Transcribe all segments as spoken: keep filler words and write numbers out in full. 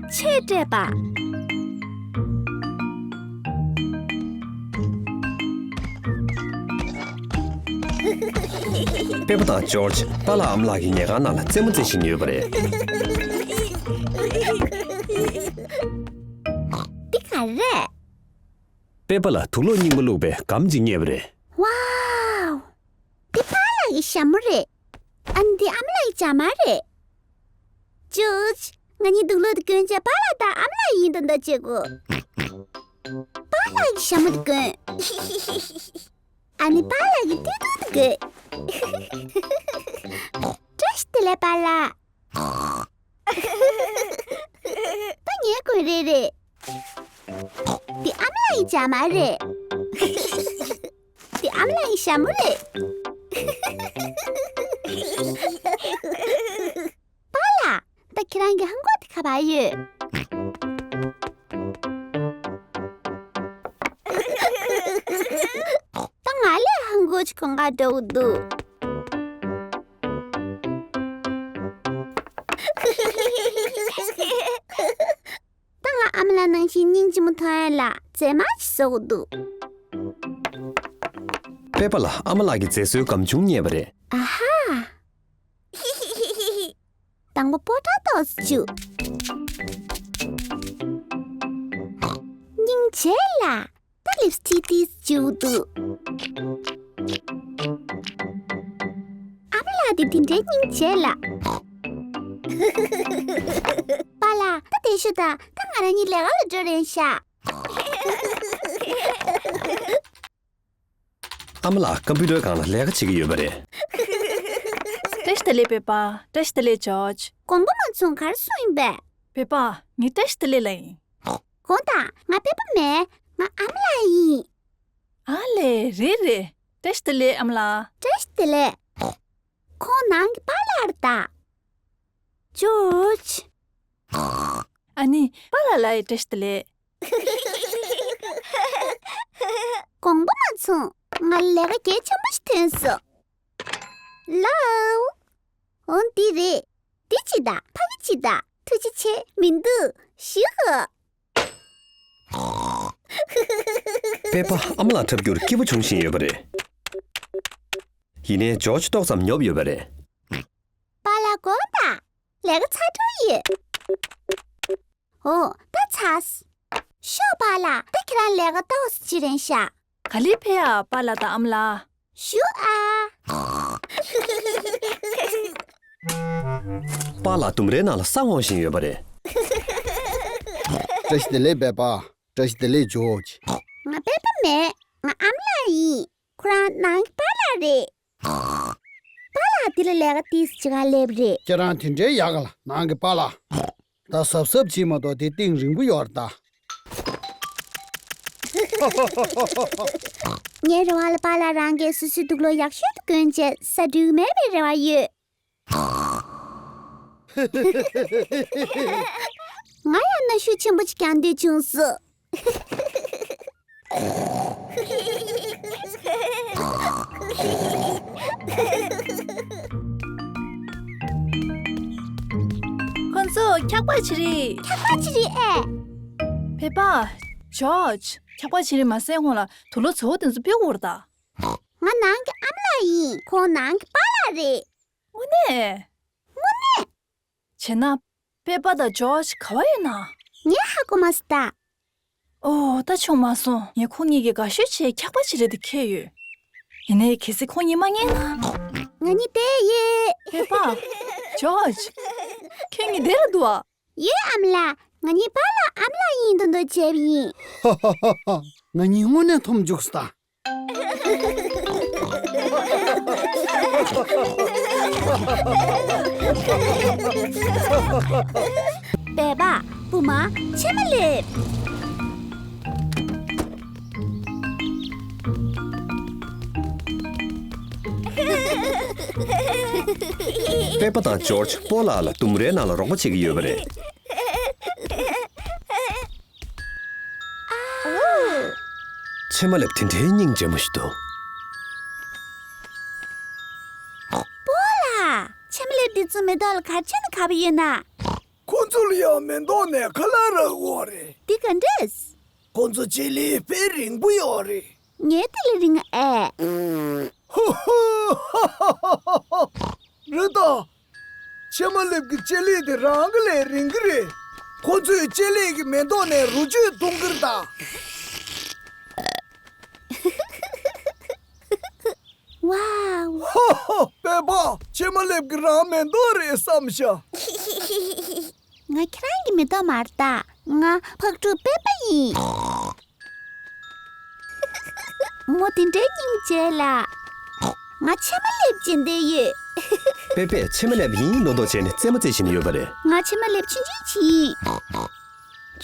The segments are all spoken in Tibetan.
ཆོས་སྤྲད་པ། པེ་པ་དང་ཇོརྗ་པཱ་ལགས་ཨ་མ་ལགས་ཀྱི་ཉལ་ཁང་ནང་ལ་རྩེད་མོ་རྩེ་བཞིན་ཡོད་པ་རེད། འདི་ག་རེད། པེ་པ་ལ་དུག་ལོག་རྙིང་པ་བླུགས་པའི་སྒམ་ཅིག་རྙེད་པ་རེད། ཝའོ། འདི་པཱ་ལགས་ཀྱི་ཞྭ་མོ་རེད། ཨ་ནི་འདི་ཨ་མ་ལགས་ཀྱི་ཇ་མ་རེད། ཇོརྗ། ང་གཉིས་དུག་ལོག་དེ་གོན་བྱས་པཱ་ལགས་དང་ཨ་མ་ལགས་ཡིན་དུ་འདོད་བྱེད་དགོས། པཱ་ལགས་ཀྱི་ཞྭ་མོ་དེ་གོན། ཨ་ནི་པཱ་ལགས་ཀྱི་སྟོད་ཐུང་དེ་གོན། བཀྲ་ཤིས་བདེ་ལེགས་པཱ་ལགས། ད་ངས་གོན་རེད་རེད། འདི་ཨ་མ་ལགས་ཀྱི་ཇ་མ་རེད། འདི་ཨ་མ་ལགས་ཀྱི་ཞྭ་མོ་རེད། པཱ་ལགས། ད་ཁྱེད་རང་གི་ལྷམ་གོག་དེ་ག་པར་ཡོད། ད་ང་ལས་ལྷམ་གོག་ཅིག་གོན་ག་འགྲོ་གི་འདུག་ད་ང་ཨ་མ་ལགས་ནང་བཞིན་སྙིང་རྗེ་མོ་མཐོང་ཡ་ལ་རྫས་མ་ཅིག་བཟོ་གི་འདུག་པེ་པ་ལ་ཨ་མ་ལགས་ཀྱི་མཛེས་བཟོའི་སྒམ་ཆུང་རྙེད་པ་རེད། ཨ་ཧ། དང་པོ་པོ་ཏ་ཏོས་བྱུགས། སྙིང་རྗེ་ལ། ད་ལིབ་སི་ཊིག་ཏིས་བྱུགས་འདུག་ཨ་མ་ལགས་འདི་དེ་འདྲའི་སྙིང་རྗེ་ལ། པཱ་ལགས་ད་དེ་ཤོད་ད། ད་ང་རང་གཉིས་ལས་ཀ་ལ་འགྲོ་རན་ཤག་ཨ་མ་ལགས་ཀམ་པུ་ཊར་སྒང་ལ་ལས་ཀ་བྱེད་ཀྱི་ཡོད་པ་རེད། བཀྲ་ཤིས་བདེ་ལེགས་པེ་པ། བཀྲ་ཤིས་བདེ་ལེགས་ཇོརྗ། དགོངས་པ་མ་ཚོམས། ག་རེ་གསུངས་ཡིན་པས། པེ་པ། ངས་བཀྲ་ཤིས་བདེ་ལེགས་ལབ་ཡིན། དགོངས་དག་ང་པེ་པ་མིན། ང་ཨ་མ་ལགས་ཡིན། ཨ་ལས། རེད་རེད། བཀྲ་ཤིས་བདེ་ལེགས་ཨ་མ་ལགས། བཀྲ་ཤིས་བདེ་ལེགས། ཁོང་ནང་གི་པཱ་ལགས་རེད་ད། ཇོརྗ། ཨ་ནི་པཱ་ལགས་ལ་ཡང་བཀྲ་ཤིས་བདེ་ལེགས། དགོངས་པ་མ་ཚོམས། ང་ལ་ལས་ཀ་གལ་ཆེན་པོ་ཞིག་ཐོན་སོང་། ལའོ། འོ་འདི་རེད། འདི་གཅིག་དང་ཕ་གི་གཅིག་དང་། ཐུགས་རྗེ་ཆེ། མི་འདུག་ཞུ་ཧོ། པེ་པ་ཨ་མ་ལགས་འཁྲབ་རྒྱུར་སྐྱིད་པོ་བྱུང་བཞིན་ཡོད་པ་རེད། ཡིན་ནའི་ཇོརྗ་ཏོག་ཙམ་ཉོབ་ཡོད་པ་རེད། པཱ་ལགས་དགོངས་དག་ལས་ཀ་ཚར་འགྲོ་ཡོད། འོ། ད་ཚར། ཤོག་པཱ་ལགས། ད་ཁྱེད་རང་ལས་ཀ་ཏོག་ཙམ་བྱེད་རན་ཤག་ག་ལེར་ཕེབས་ཨ། པཱ་ལགས་དང་ཨ་མ་ལགས། བཞུགས་ཨ། པཱ་ལགས་ལྡུམ་རའི་ནང་ལ་ས་སྔོག་བཞིན་ཡོད་པ་རེད། བཀྲ་ཤིས་བདེ་ལེགས་པེ་པ། བཀྲ་ཤིས་བདེ་ལེགས་ཇོརྗ། ང་པེ་པ་མིན། ང་ཨ་མ་ལགས་ཡིན། ཁོ་རང་ནང་གི་པཱ་ལགས་རེད། པཱ་ལགས་འདི་ལ་ལས་ཀ་ཏོག་ཙམ་བྱེད་ག་སླེབས་རེད། ཁྱེད་རང་དེ་འདྲའི་ཡག་ག་ལ། ནང་གི་པཱ་ལགས། ད་གཟབ་གཟབ་བྱེད་མ་གཏོགས་དེ་གཏིང་རིང་པོ་ཡོད་རེད་ད། ངའི་རེ་བ་ལ་པཱ་ལགས་རང་གིས་སོ་སོའི་དུག་ལོག་ཡག་ཤོས་དེ་གོན་བྱས་ཟ་འགྲིག་མེད་པའི་རེ་བ་ཡོད། ང་ཡང་གནོན་ཤུགས་ཆེན་པོ་ཅིག་རྒྱག་འདོད་བྱུང་སོང་། ཁོ་ཚོ་འཁྱག་པ་བྱེད་རེད། འཁྱག་པ་བྱེད་རེད་ཨེ། པེ་པ། ཇོརྗ། འཁྱག་པ་བྱེད་རེད་མ་ཟེར་སྔོན་ལ་དུག་ལོག་བཙོག་པ་དེ་ཚོ་སྤོ་དགོས་རེད་ད། ང་ནང་གི་ཨ་མ་ལགས་ཡིན། ཁོང་ནང་གི་པཱ་ལགས་རེད། དངོས་གནས། དངོས་གནས། བྱས་ན། པེ་པ་དང་ཇོརྗ་ག་པར་ཡོད་ན། ངས་ཧ་གོ་མ་སོང་ད། ཨོ། ད་བྱུང་མ་སོང་། ངས་ཁོང་གཉིས་ཀྱིས་དགའ་ཤོས་བྱས་འཁྱག་པ་བྱེད་རེད་དེ་ཁྱེར་ཡོད། ཡིན་ནའི་གལ་སྲིད་ཁོང་གཉིས་མ་ཉན་ན། ང་གཉིས་བསྡད་ཡོད། པེ་པ། ཇོརྗ། ཁྱེད་གཉིས་བསྡད་ལ་འདུག་ཨ། ཡོད་ཨ་མ་ལགས། ང་གཉིས་པཱ་ལགས་ཨ་མ་ལགས་ཡིན་མདོག་མདོག་བྱས་པ་ཡིན། ཧ་ཧ་ཧ་ཧ། ང་གཉིས་དངོས་གནས་འཐོམ་བཅུག་སོང་ད། པེ་པ། བུ་མོ། ཕྱེ་མ་ལེབ། པེ་པ་དང་ཇོརྗ་སྤོ་ལགས་ལ་ལྡུམ་རའི་ནང་ལ་རོགས་པ་བྱེད་ཀྱི་ཡོད་པ་རེད། ཕྱེ་མ་ལེབ་དེ་འདྲའི་སྙིང་རྗེ་མོ་ཞིག་འདུག་སྤོ་ལགས། ཕྱེ་མ་ལེབ་འདི་ཚོ་མེ་ཏོག་ལ་ག་རེ་བྱས་ནས་གབ་ཡོད་ན། ཁོ་ ལ་ཡང་མེ་ཏོག་ནས་ཁ་ལག་རག་གི་ཡོད་རེད། འདི་ག་འདྲས། ཁོ་ཚོ་ལྕེ་ལེབ་དཔེ་རིང་པོ་ཡོད་རེད། ངའི་དེ་ལས་རིང་ཨེ། ཧུ་ཧུ། རེད་ད། ཕྱེ་མ་ལེབ་ཀྱི་ལྕེ་ལེབ་དེ་རང་གི་ལས་རིང་གི་རེད། ཁོ་ཚོས་ལྕེ་ལེབ་ཀྱི་མེ་ཏོག་ནས་རོ་བཅུད་འཐུང་གི་རེད་ད། ཝའོ། ཧ་ཧ། པད་པ། ཕྱེ་མ་ལེབ་ཀྱི་རང་མེ་ཏོག་རེད་བསམ་ཤག་ང་ཁྱེད་རང་གི་མེ་ཏོག་མ་རེད་ད། ང་ཕག་ཕྲུག་པད་པ་ཡིན། མོ་དེ་འདྲའི་སྙིང་རྗེ་ལ། ང་ཕྱེ་མ་ལེབ་བྱེད་འདོད་ཡོད། པད་པས་ཕྱེ་མ་ལེབ་ཡིན་མདོག་མདོག་བྱས་ནས་རྩེད་མོ་རྩེ་བཞིན་ཡོད་པ་རེད། ང་ཕྱེ་མ་ལེབ་ཆུང་ཆུང་བྱེད་ཡིན།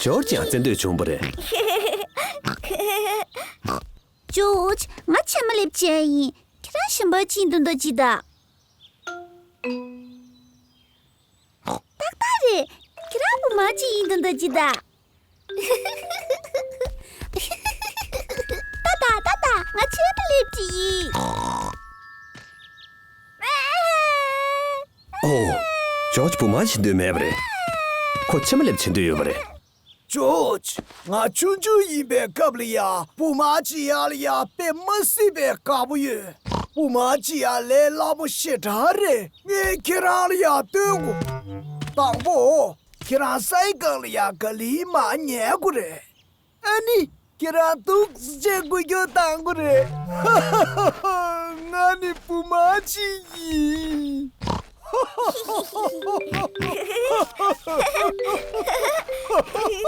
ཇོརྗ་ཡང་རྩེད་འདོད་བྱུང་བ་རེད། ཇོརྗ། ང་ཕྱེ་མ་ལེབ་བྱེད་ཡིན། ཁྱེད་རང་གཞན་པ་ཅིག་ཡིན་མདོག་མདོག་བྱེད་ད། ཏག་ཏག་རེད། ཁྱེད་རང་བུ་མ་ཅིག་ཡིན་མདོག་མདོག་བྱེད་ད། ཏག་ཏག་ཏག་ཏག་ང་ཕྱེ་མ་ལེབ་ཅིག་ཡིན། ཨོ། ཇོརྗ་བུ་མ་བྱེད་འདོད་མེད་པ་རེད། ཁོ་ཕྱེ་མ་ལེབ་བྱེད་འདོད་ཡོད་པ་རེད། ཇོརྗ། ང་ཆུང་ཆུང་ཡིན་པའི་སྐབས་ལ་ཡ་བུ་མ་བྱེད་ཡག་ལ་ཡ་དཔེ་མ་སྲིད་པའི་དགའ་པོ་ཡོད། བུ་མ་བྱེད་ཡག་ལས་སླ་པོ་ཞེ་དྲག་རེད། ངས་ཁྱེད་རང་ལ་ཡ་སྟོན་དགོས། དང་པོ། ཁྱེད་རང་སའི་ཀལ་ལ་ཡ་ག་ལེར་མར་ཉལ་དགོས་རེད། ཨ་ནི། ཁྱེད་རང་འདུག་སེ་འགུལ་སྐྱོད་གཏང་དགོས་རེད། ང་ནི་བུ་མ་ཅིག་ཡིན།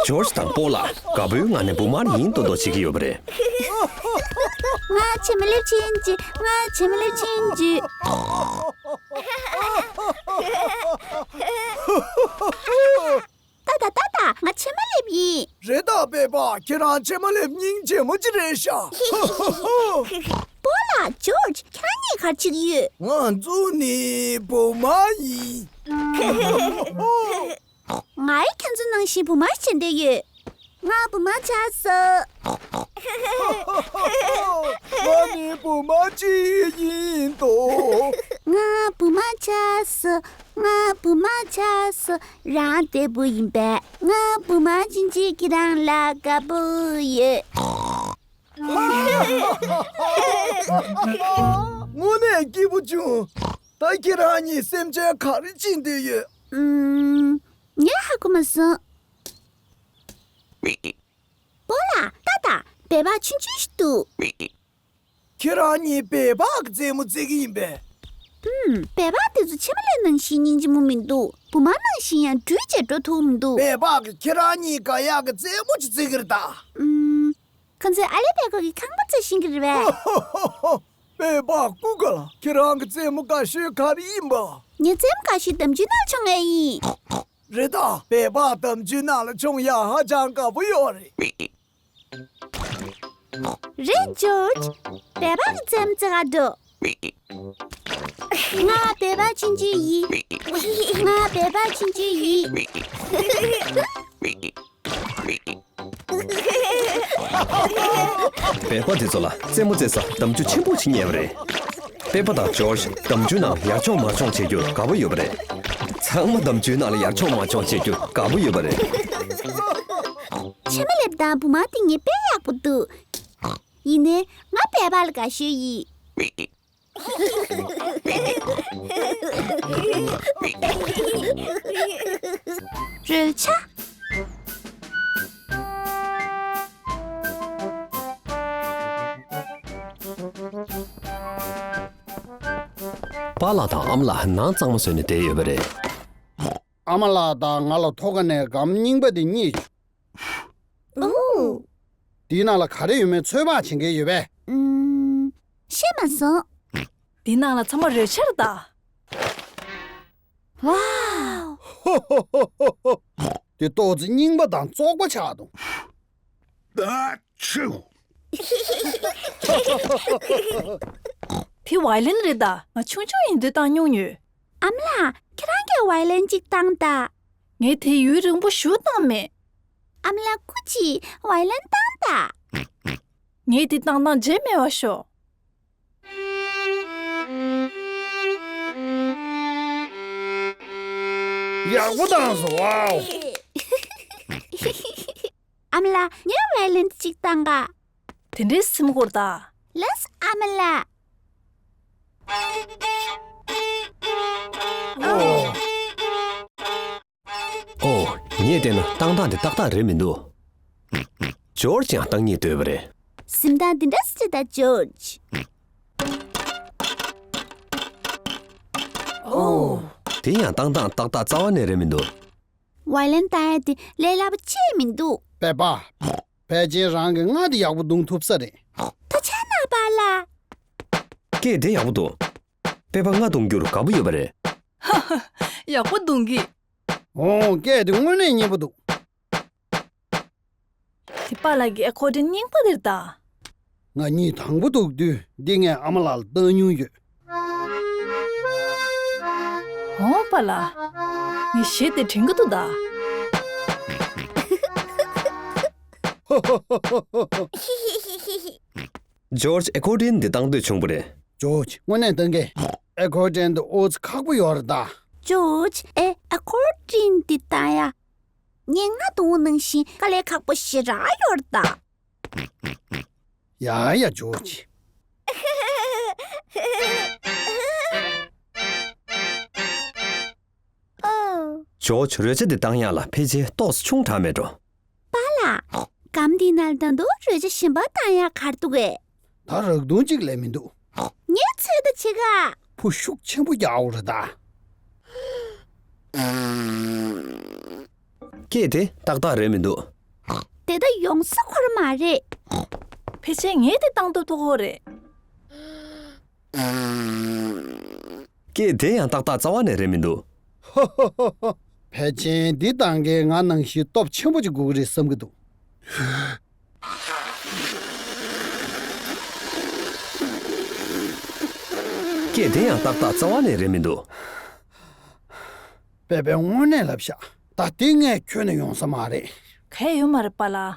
ཇོརྗ་དང་པོ་ལགས་དགའ་པོའི་ངང་ནས་བུ་དམར་ཡིན་མདོག་མདོག་བྱེད་ཀྱི་ཡོད་པ་རེད། ང་ཕྱེ་མ་ལེབ་ཆེན་གྱི། ང་ཕྱེ་མ་ལེབ་ཆེན་གྱི། ཏག་ཏག་ཏག་ཏག་ང་ཕྱེ་མ་ལེབ་ཡིན། རེད་ད་པད་པ། ཁྱེད་རང་ཕྱེ་མ་ལེབ་སྙིང་རྗེ་མོ་ཅིག་རེད་ཤག་པོ་ལགས་ཇོརྗ། ཁྱེད་རང་གཉིས་ག་རེ་བྱེད་ཀྱི་ཡོད། ང་ཚོ་ནི་བུ་མ་ཡིན། ང་ཡི་ཁྱེད་ཚོ་ནང་བཞིན་བུ་མ་བྱེད་འདོད་ཡོད། ང་བུ་མ་ཆགས་སོང་། ང་ནི་བུ་མ་ཅིག་ཡིན་ཏོ། ང་བུ་མ་ཆགས་སོང་། ང་བུ་མ་ཆགས་སོང་། རང་བདེ་པོ་ཡིན་པས། ང་བུ་མ་ཆུང་ཆུང་གིས་རང་ལ་དགའ་པོ་ཡོད། དངོས་གནས་སྐྱིད་པོ་བྱུང་། ད་ཁྱེད་རང་གཉིས་སེམས་ཅན་ག་རེ་བྱེད་འདོད་ཡོད། ཨུམ། ངས་ཧ་གོ་མ་སོང་། པོ་ལགས། ཏག་ཏག་བོད་པ་ཆུང་ཆུང་ཞིག་འདུག་ཁྱེད་རང་གཉིས་བོད་པ་གི་རྩེད་མོ་རྩེ་གི་ཡིན་པས། ཨུམ། བོད་པ་དེ་ཚོ་ཕྱེ་མ་ལེབ་ནང་བཞིན་སྙིང་རྗེ་མོ་མི་འདུག་བུ་མ་ནང་བཞིན་ཡང་འགྲུལ་བྱས་འགྲོ་ཐུབ་མི་འདུག་བོད་པ་གིས་ཁྱེད་རང་གཉིས་དགའ་ཡག་གི་རྩེད་མོ་ཅིག་རྩེ་གི་རེད་ད། ཨུམ། ཁོ་ཚོས་ཨ་ལེ་བོད་ཁོ་གི་ཁང་པ་རྩེ་བཞིན་གི་རེད་པས། བོད་པ་སྐུ་དགའ་ལ། ཁྱེད་རང་གི་རྩེད་མོ་དགའ་ཤོས་ག་རེ་ཡིན་པ། ངའི་རྩེད་མོ་དགའ་ཤོས་འདམ་རྒྱུད་ནང་མཆོང་ཡག་ཡིན། རེད་ད། བོད་པ་འདམ་རྒྱུད་ནང་ལ་མཆོང་ཡག་ཧ་ཅང་དགའ་པོ་ཡོད་རེད། རེད་ཇོརྗ། བོད་པ་གི་རྩེད་མོ་རྩེ་ག་འགྲོ། ང་བོད་པ་ཆུང་ཆུང་ཡིན། ང་བོད་པ་ཆུང་ཆུང་ཡིན། བོད་པ་དེ་ཚོ་ལ་རྩེད་མོ་རྩེ་ས་འདམ་རྒྱུད་ཆེན་པོ་ཞིག་རྙེད་པ་རེད། པད་པ་དང་ཇོརྗ་འདམ་རྒྱུད་ནང་ཡར་མཆོང་མར་མཆོང་བྱེད་རྒྱུར་དགའ་པོ་ཡོད་པ་རེད། ཚང་མ་འདམ་རྒྱུད་ནང་ལ་ཡར་མཆོང་མར་མཆོང་བྱེད་རྒྱུར་དགའ་པོ་ཡོད་པ་རེད། ཕྱེ་མ་ལེབ་དང་བུ་མ་དེ་ངས་དཔེ་ཡག་པོ་འདུག་ཡིན་ནའི་ང་བོད་པ་ལ་དགའ་ཤོས་ཡིན། རོལ་ཆ། པཱ་ལགས་དང་ཨ་མ་ལགས་ནང་གཙང་མ་བཟོས་ནས་བསྡད་ཡོད་པ་རེད། ཨ་མ་ལགས་དང་ང་ལ་ཐོག་ཁ་ནས་སྒམ་རྙིང་པ་དེ་རྙེད་བྱུང་། ཨོ། དེའི་ནང་ལ་ག་རེ་ཡོད་མེད་ཚོད་དཔག་བྱེད་མཁན་ཡོད་པས། ཨུམ། ཤེས་མ་སོང་། དེའི་ནང་ལ་ཚང་མ་རོལ་ཆ་རེད་ད། ཝའོ། དེ་ཏོག་ཙི་རྙིང་པ་དང་བཙོག་པ་ཆགས་འདུག་ཨ་ཆུ། དེ་ཝའི་ལིན་རེད་ད། ང་ཆུང་ཆུང་ཡིན་དུས་བཏང་མྱོང་ཡོད། ཨ་མ་ལགས། ཁྱེད་རང་གིས་ཝའི་ལིན་གཅིག་བཏང་དང་། ངས་དེ་ཡུན་རིང་པོ་ཞིག་བཏང་མེད། ཨ་མ་ལགས། སྐུ་མཁྱེན། ཝའི་ལིན་བཏང་དང་། ངས་དེ་བཏང་སྟངས་བརྗེད་མེད་པ་ཤོག་ཡག་པོ་བཏང་སོང་། ཝའོ། ཨ་མ་ལགས། ངས་ཝའི་ལིན་གཅིག་བཏང་ག། དེ་འདྲའི་སེམས་ཁུར་ད། ལགས་ཨ་མ་ལགས། ཨོ། ཨོ། ངས་བལྟས་ན་བཏང་སྟངས་དེ་ཏག་ཏག་རེད་མི་འདུག། ཇོར་ཇི་ཡང་བཏང་སྙིང་འདོད་པ་རེད། སེམས་ཐག་འདི་འདྲ་སེ་ད་ཇོར་ཇི། ཨོ། དེ་ཡང་བཏང་སྟངས་ཏག་ཏག་རྩ་བ་ནས་རེད་མི་འདུག། ཝའི་ལིན་བཏང་ཡ་དེ་ལས་སླ་པོ་ཅིག་མི་འདུག། པེ་པ། ཕལ་ཆེར་རང་གི་རྔ་དེ་ཡག་པོ་བརྡུང་ཐུབ་ས་རེད། ད་ཆ་ན་པཱ་ལགས། སྐད་དེ་ཡག་པོ་འདུག། པེ་པ་རྔ་བརྡུང་རྒྱུར་དགའ་པོ་ཡོད་པ་རེད། ཡག་པོ་བརྡུང་གི། ཨོ། སྐད་དེ་དངོས་གནས་སྙན་པོ་འདུག། དེ་པཱ་ལགས་ཀྱི་ཨེ་ཁོར་ཌིན་རྙིང་པ་རེད་ད། ང་གཉིས་དང་པོ་འདུག་དུས་འདི་ངས་ཨ་མ་ལགས་ལ་བཏང་མྱོང་ཡོད། ཨོ་པཱ་ལགས། ངས་གཞས་དེ་དྲན་གྱི་འདུག་ད། ཇོར་ཇི་ཨེ་ཁོར་ཌིན་འདི་བཏང་འདོད་བྱུང་བ་རེད། ཇོར་ཇི་དངོས་གནས་བཏང་གི། ཨེ་ཁོར་ཌིན་འདི་ཨོ་ཙི་ཁག་པོ་ཡོད་རེད་ད། ཇོར་ཇི་ཨེ་ཨེ་ཁོར་ཌིན་འདི་བཏང་ཡ། ངས་རྔ་བརྡུང་བ་ནང་བཞིན་དཀའ་ལས་ཁག་པོ་ཞེ་དྲག་ཡོད་རེད་ད། ཡ་ཡ་ཇོར་ཇི། ཨོ། ཇོར་ཇི་རོལ་ཆ་འདི་བཏང་ཡག་ལ་ཕལ་ཆེར་ཏོག་ཙམ་ཆུང་དྲགས་མེད་འགྲོ། པཱ་ལགས། སྒམ་འདི་ནང་ད་དུང་རོལ་ཆ་གཞན་པ་བཏང་ཡག་ག་རེ་འདུག་གས། ད་རག་དུང་གཅིག་ལས་མི་འདུག། ངས་ཚོད་ལྟ་བྱེད་ག། ཕོ་ཤུགས་ཆེན་པོ་རྒྱག་འོ་རེད་ད། སྐད་དེ་ཏག་ཏག་རེད་མི་འདུག། དེ་ད་ཡོང་ས་ཁོ་ར་མ་རེད། ཕལ་ཆེར་ངས་དེ་བཏང་ཐུབ་ཐུབ་ཁོ་རེད། སྐད་དེ་ཡང་ཏག་ཏག་རྩ་བ་ནས་རེད་མི་འདུག། ཕལ་ཆེར་འདི་བཏང་མཁན་ང་ནང་བཞིན་སྟོབས་ཆེན་པོ་ཅིག་དགོས་ཀྱི་རེད་བསམ་གྱི་འདུག། སྐད་དེ་ཡང་ཏག་ཏག་རྩ་བ་ནས་རེད་མི་འདུག། པེ་པེ་དངོས་གནས་ལབ་ཤག། ད་དེ་ངས་ཁྱོན་ནས་ཡོང་ས་མ་རེད། ག་ཡོད་མ་རེད་པཱ་ལགས།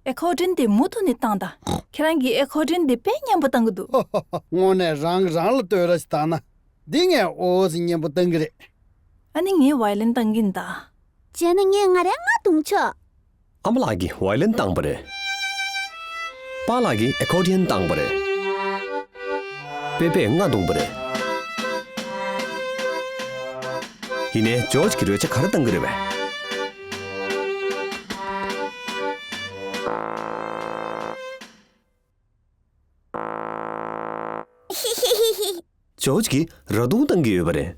ཨེ་ཁོར་ཌིན་དེ་མུ་མཐུད་ནས་བཏང་དང་། ཁྱེད་རང་གིས་ཨེ་ཁོར་ཌིན་དེ་དཔེ་སྙན་པོ་བཏང་གི་འདུག། དངོས་གནས་རང་གིས་རང་ལ་བསྟོད་ར་ཞིག་བཏང་ན། འདི་ངས་ཨོ་ཙི་སྙན་པོ་བཏང་གི་རེད། ཨ་ནི་ངས་ཝའི་ལིན་བཏང་གིན་ད། བྱས་ན་ངས་ང་རའི་རྔ་བརྡུང་ཆོག། ཨ་མ་ལགས་ཀྱིས་ཝའི་ལིན་བཏང་པ་རེད། པཱ་ལགས་ཀྱིས་ཨེ་ཁོར་ཌི་ཡན་བཏང་པ་རེད། པེ་པེས་རྔ་བརྡུངས་པ་རེད། ཡིན་ནའི་ཇོརྗ་གིས་རོལ་ཆ་ག་རེ་བཏང་གི་རེད་པས། ཇོརྗ་གིས་ར་དུང་བཏང་གི་ཡོད་པ་རེད།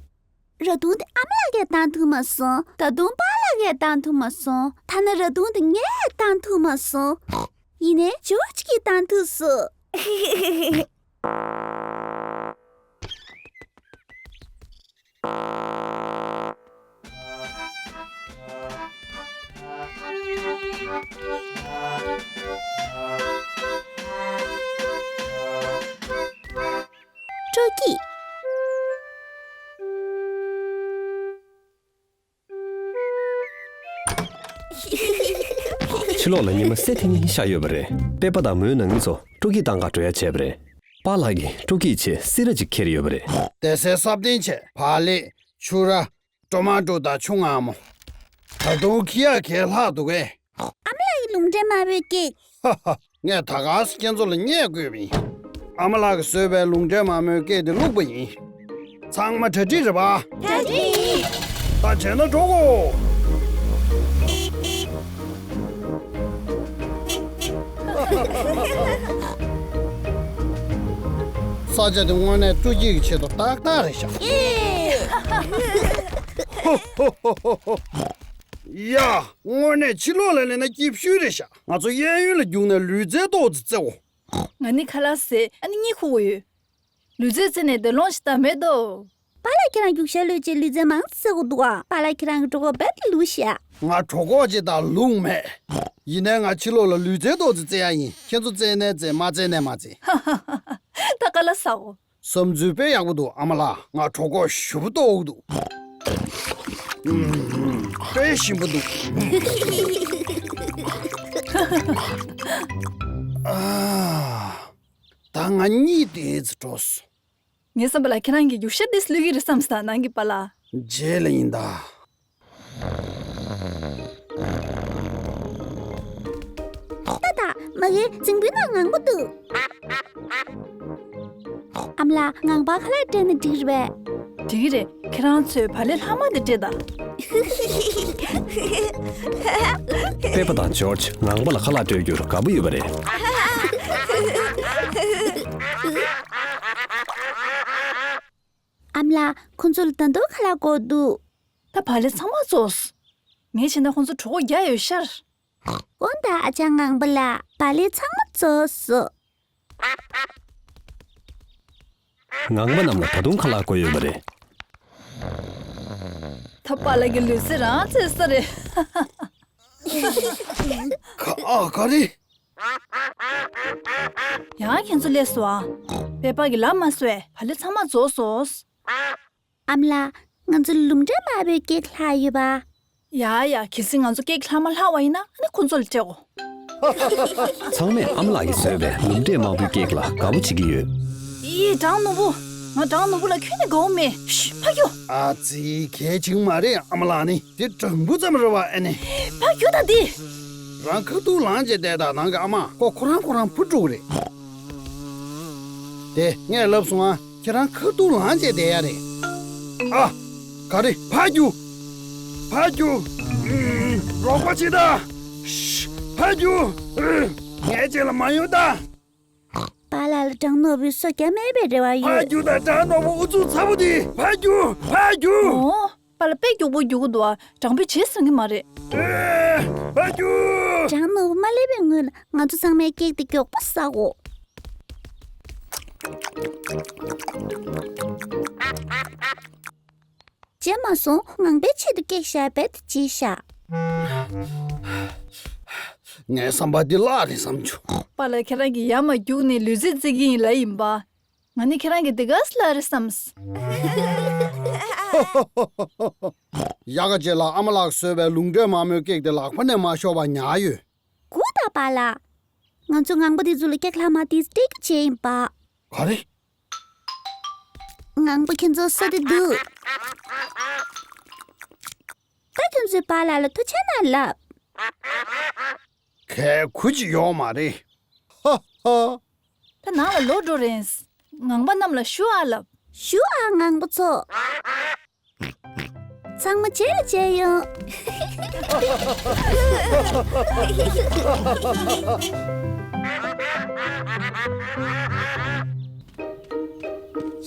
ར་དུང་དེ་ཨ་མ་ལགས་ཀྱིས་བཏང་ཐུབ་མ་སོང་། ད་དུང་པཱ་ལགས་ཀྱིས་བཏང་ཐུབ་མ་སོང་། ཐ་ན་ར་དུང་དེ་ངས་བཏང་ཐུབ་མ་སོང་། ཡིན་ནའི་ཇོརྗ་གིས་བཏང་ཐུབ་སོང་། སྤྲོ་སྐྱིད། ཕྱི་ལོགས་ལ་ཉི་མ་སེར་ཐིང་ཐིང་ཤར་ཡོད་པ་རེད། པེ་པེ་དང་མོའི་ནང་མི་ཚོ་སྤྲོ་སྐྱིད་བཏང་ག་འགྲོ་ཡ་བྱས་པ་རེད། པཱ་ལགས་ཀྱིས་སྤྲོ་སྐྱིད་ཆེད་སི་ར་ཅིག་ཁྱེར་ཡོད་པ་རེད། དེ་སའི་སྲབ་ལྡན་ཆེད་བག་ལེབ། ཕྱུར་ར། ཀྲོ་མ་ཀྲོ་དང་ཆུ་མངར་མོ། ད་དུང་ཁྱི་ཡག་གས་ལྷག་འདུག་གས། ཨ་མ་ལགས་ཀྱི་ལུང་འདྲེན་མ་བོའི་སྐད། ཧ་ཧ། ངས་ད་ག་སེ་ཁྱེད་ཚོ་ལ་བརྙས་བསྐུལ་བ་ཡིན། ཨ་མ་ལགས་ཀྱིས་བཟོས་པའི་ལུང་འདྲེན་མ་མོའི་སྐད་དེ་བླུགས་པ་ཡིན། ཚང་མ་གྲ་སྒྲིག་རེད་པ། གྲ་སྒྲིག་ཡིན། ད་བྱས་ན་འགྲོ་གོ། ས་ཆ་དེ་དངོས་གནས་སྤྲོ་སྐྱིད་ཀྱི་ཆེད་དུ་ཏག་ཏག་རེད་ཤག། ཧོ་ཧོ་ཧོ་ཧོ། ཡ། དངོས་གནས་ཕྱི་ལོགས་ལ་སླེབས་ན་སྐྱིད་ཤོས་རེད་ཤག། ང་ཚོ་གཡས་གཡོན་ལ་རྒྱུགས་ན་ལུས་རྩལ་ཏོག་ཙམ་རྩེ་འོ། ང་ནི་ཁ་ལག་ཟས་ཨ་ནི་གཉིད་ཁུག་གི་ཡོད། ལུས་རྩལ་རྩེ་ནས་བདེ་ལོང་ཞིག་ད་མེད་དོ། པཱ་ལགས་ཁྱེད་རང་རྒྱུག་ཤར་གློད་ཅིག་ལུས་རྩལ་མང་ཙམ་རྩེ་དགོས་འདུག་ཨ། པཱ་ལགས་ཁྱེད་རང་གི་གྲོད་ཁོག་རྦད་དེ་ལུག་ཤག། ང་གྲོད་ཁོག་ཅིག་དང་ལུག་མེད། ཡིན་ནའི་ང་ཕྱི་ལོགས་ལ་ལུས་རྩལ་ཏོག་ཙམ་རྩེ་ཡ་ཡིན། ཁྱེད་ཚོ་རྩེ་ནའི་རྩེ་མ་རྩེ་ནའི་མ་རྩེ། ད་ཁ་ལག་ཟ་གོ། བསམ་ཚུལ་དཔེ་ཡག་པོ་འདུག་ཨ་མ་ལགས། ང་གྲོད་ཁོག་ཞེ་པོ་ལྟོགས་འདུག། ཨུམ། དཔེ་ཞིམ་པོ་འདུག། ཨ། ད་ང་གཉིད་ཏོག་ཙམ་བྲོ་སོང་། ངའི་བསམ་པ་ལ་ཁྱེད་རང་གིས་རྒྱུག་ཤར་ཏོག་ཙམ་གློད་ཀྱི་རེད་བསམ་སོང་ནང་གི་པཱ་ལགས། རྗེས་ལ་ཡིན་ད། ཏག་ཏག་མ་གིའི་རྫིང་བུའི་ནང་ངང་པ་འདུག་ཨ་མ་ལགས། ངང་པ་ཁ་ལག་སྤྲད་ན་འགྲིག་རེད་པས། འགྲིག་གི་རེད། ཁྱེད་རང་ཚོས་བག་ལེབ་ལྷག་མ་དེ་སྤྲད་དང་། པེ་པ་དང་ཇོརྗ་ངང་པ་ལ་ཁ་ལག་སྤྲད་རྒྱུར་དགའ་པོ་ཡོད་པ་རེད། ཨ་མ་ལགས། ཁོ་ཚོ་ལ་ད་དུང་ཁ་ལག་དགོས་འདུག་ད་བག་ལེབ་ཚང་མ་རྫོགས་སོང་། ངས་བྱས་ན་ཁོ་ཚོ་གྲོད་ཁོག་རྒྱགས་ཡོད་ཤག་འོ་ད་ཨ་ཅག་ངང་པ་ལགས། བག་ལེབ་ཚང་མ་རྫོགས་སོང་། ངང་པ་རྣམས་ལ་ད་དུང་ཁ་ལག་དགོས་ཡོད་པ་རེད། ད་པཱ་ལགས་ཀྱི་ལུས་རྩལ་རང་ཚོད་ས་རེད། ག་ཨ་ག་རེ། ཡང་ཁྱེད་ཚོ་སླེབས་སོང་ཨ། པེ་པ་གིས་ལབ་མ་སོང་བས། བག་ལེབ་ཚང་མ་རྫོགས་སོང་། ཨ་མ་ལགས། ང་ཚོ་ལུམ་བྲེ་དམར་པོའི་ཀེག་ལྷག་ཡོད་པ། ཡ་ཡ། གལ་སྲིད་ང་ཚོ་ཀེག་ལྷག་མ་ལྷག་པ་ཡིན་ན། ཨ་ནི་ཁོ་ཚོ་ལ་སྤྲད་གོ། ཚང་མས་ཨ་མ་ལགས་ཀྱིས་བཟོས་པའི་ལུམ་བྲེ་དམར་པོའི་ཀེག་ལ་དགའ་པོ་བྱེད་ཀྱི་ཡོད། ཡེ། དྲང་ནོར་བུ། ང་དྲང་ནོར་བུ་ལ་ཁྱོན་ནས་དགའ་པོ་མེད། ཤི། ཕར་རྒྱུགས། ཨ་ཙི། གལ་ཆེན་མ་རེད། ཨ་མ་ལགས་ནི་དེ་དྲང་པོ་ཙམ་རེད་པ། ཨ་ནི། ཕར་རྒྱུགས་དང་དེ། རང་ཁ་ཐུག་ལངས་བྱས་བསྡད་དང་། ནང་གི་ཨ་མ་ཁོ་ཁོ་རང་ཁོ་རང་འཕུར་འགྲོ་གི་རེད། དེ་ངས་ལབ་སོང་ཨ། ཁྱེད་རང་ཁ་ཐུག་ལངས་བྱས་བསྡད་ཡ་རེད། ཨ། ག་རེ། ཕར་རྒྱུགས། ཕར་རྒྱུགས། ཨུམ། རོགས་པ་བྱེད་དང་། ཤི། ཕར་རྒྱུགས། ངའི་རྗེས་ལ་མ་ཡོང་དང་། པཱ་ལགས་ལ་དྲང་ནོར་བུས་སོ་བརྒྱབ་མེད་པའི་རེ་བ་ཕར་ཡོད། རྒྱུགས་དང་། དྲང་ནོར་བུ་ཨུ་ཚུགས་ཚ་པོ་དེ། ཕར་རྒྱུགས། ཕར་རྒྱུགས། འོ། པཱ་ལགས་དཔེ་མགྱོགས་པོ་རྒྱུག་གི་འདུག་ཨ། དྲང་པོ་བྱེད་བསམ་གྱི་མ་རེད། ཨེ། ཕར་རྒྱུགས། དྲང་ནོར་བུ་མ་སླེབས་པའི་སྔོན་ལ་ང་ཚོ་ཚང་མས་ཀེག་དེ་མགྱོགས་པོ་ཟ་དགོས། བྱས་མ་སོང་། ངང་པའི་ཆེད་དུ་ཀེག་བཞག་པས་དེ་བྱས་ཤག་ངའི་བསམ་པ་འདི་བརླག་རེད་བསམ་བྱུང་། པཱ་ལགས་ཁྱེད་རང་གིས་ཡར་མར་རྒྱུགས་ནས་ལུས་རྩལ་རྩེད་ཀྱི་ཡིན་ལབ་ཡིན་པ། ང་ནི་ཁྱེད་རང་གི་དེ་ག་ཙམ་ལ་རེད་བསམས། ཡག་ག་རྗེས་ལ་ཨ་མ་ལགས་བཟོས་པའི་ལུང་བསྟན་མ་རྨོས་ཀེག་དེ་ལག་པ་ནས་མ་ཤོར་བ་ཉར་ཡོད། སྒུག་དང་པཱ་ལགས། ང་ཚོ་ངང་པ་དེ་ཚོ་ལ་ཀེག་ལྷག་མ་དེ་སྤྲད་རྒྱུ་བྱས་ཡིན་པ། ག་རེ། ངང་པ་ཁྱེད་ཚོ་ས་དེ་འདུག་ད་ཁྱོད་ཚོས་པཱ་ལགས་ལ་ཐུགས་རྗེ་གནང་ལབ། གལ་གུ་ཅི་ཡོད་མ་རེད། ཧ་ཧ། ད་ནང་ལ་ལོག་འགྲོ་རན། ངང་པ་རྣམས་ལ་ཞུ་ཨ་ལབ། ཞུ་ཨ་ངང་པ་ཚོ། ཚང་མ་རྗེས་ལ་མཇལ་ཡོང་།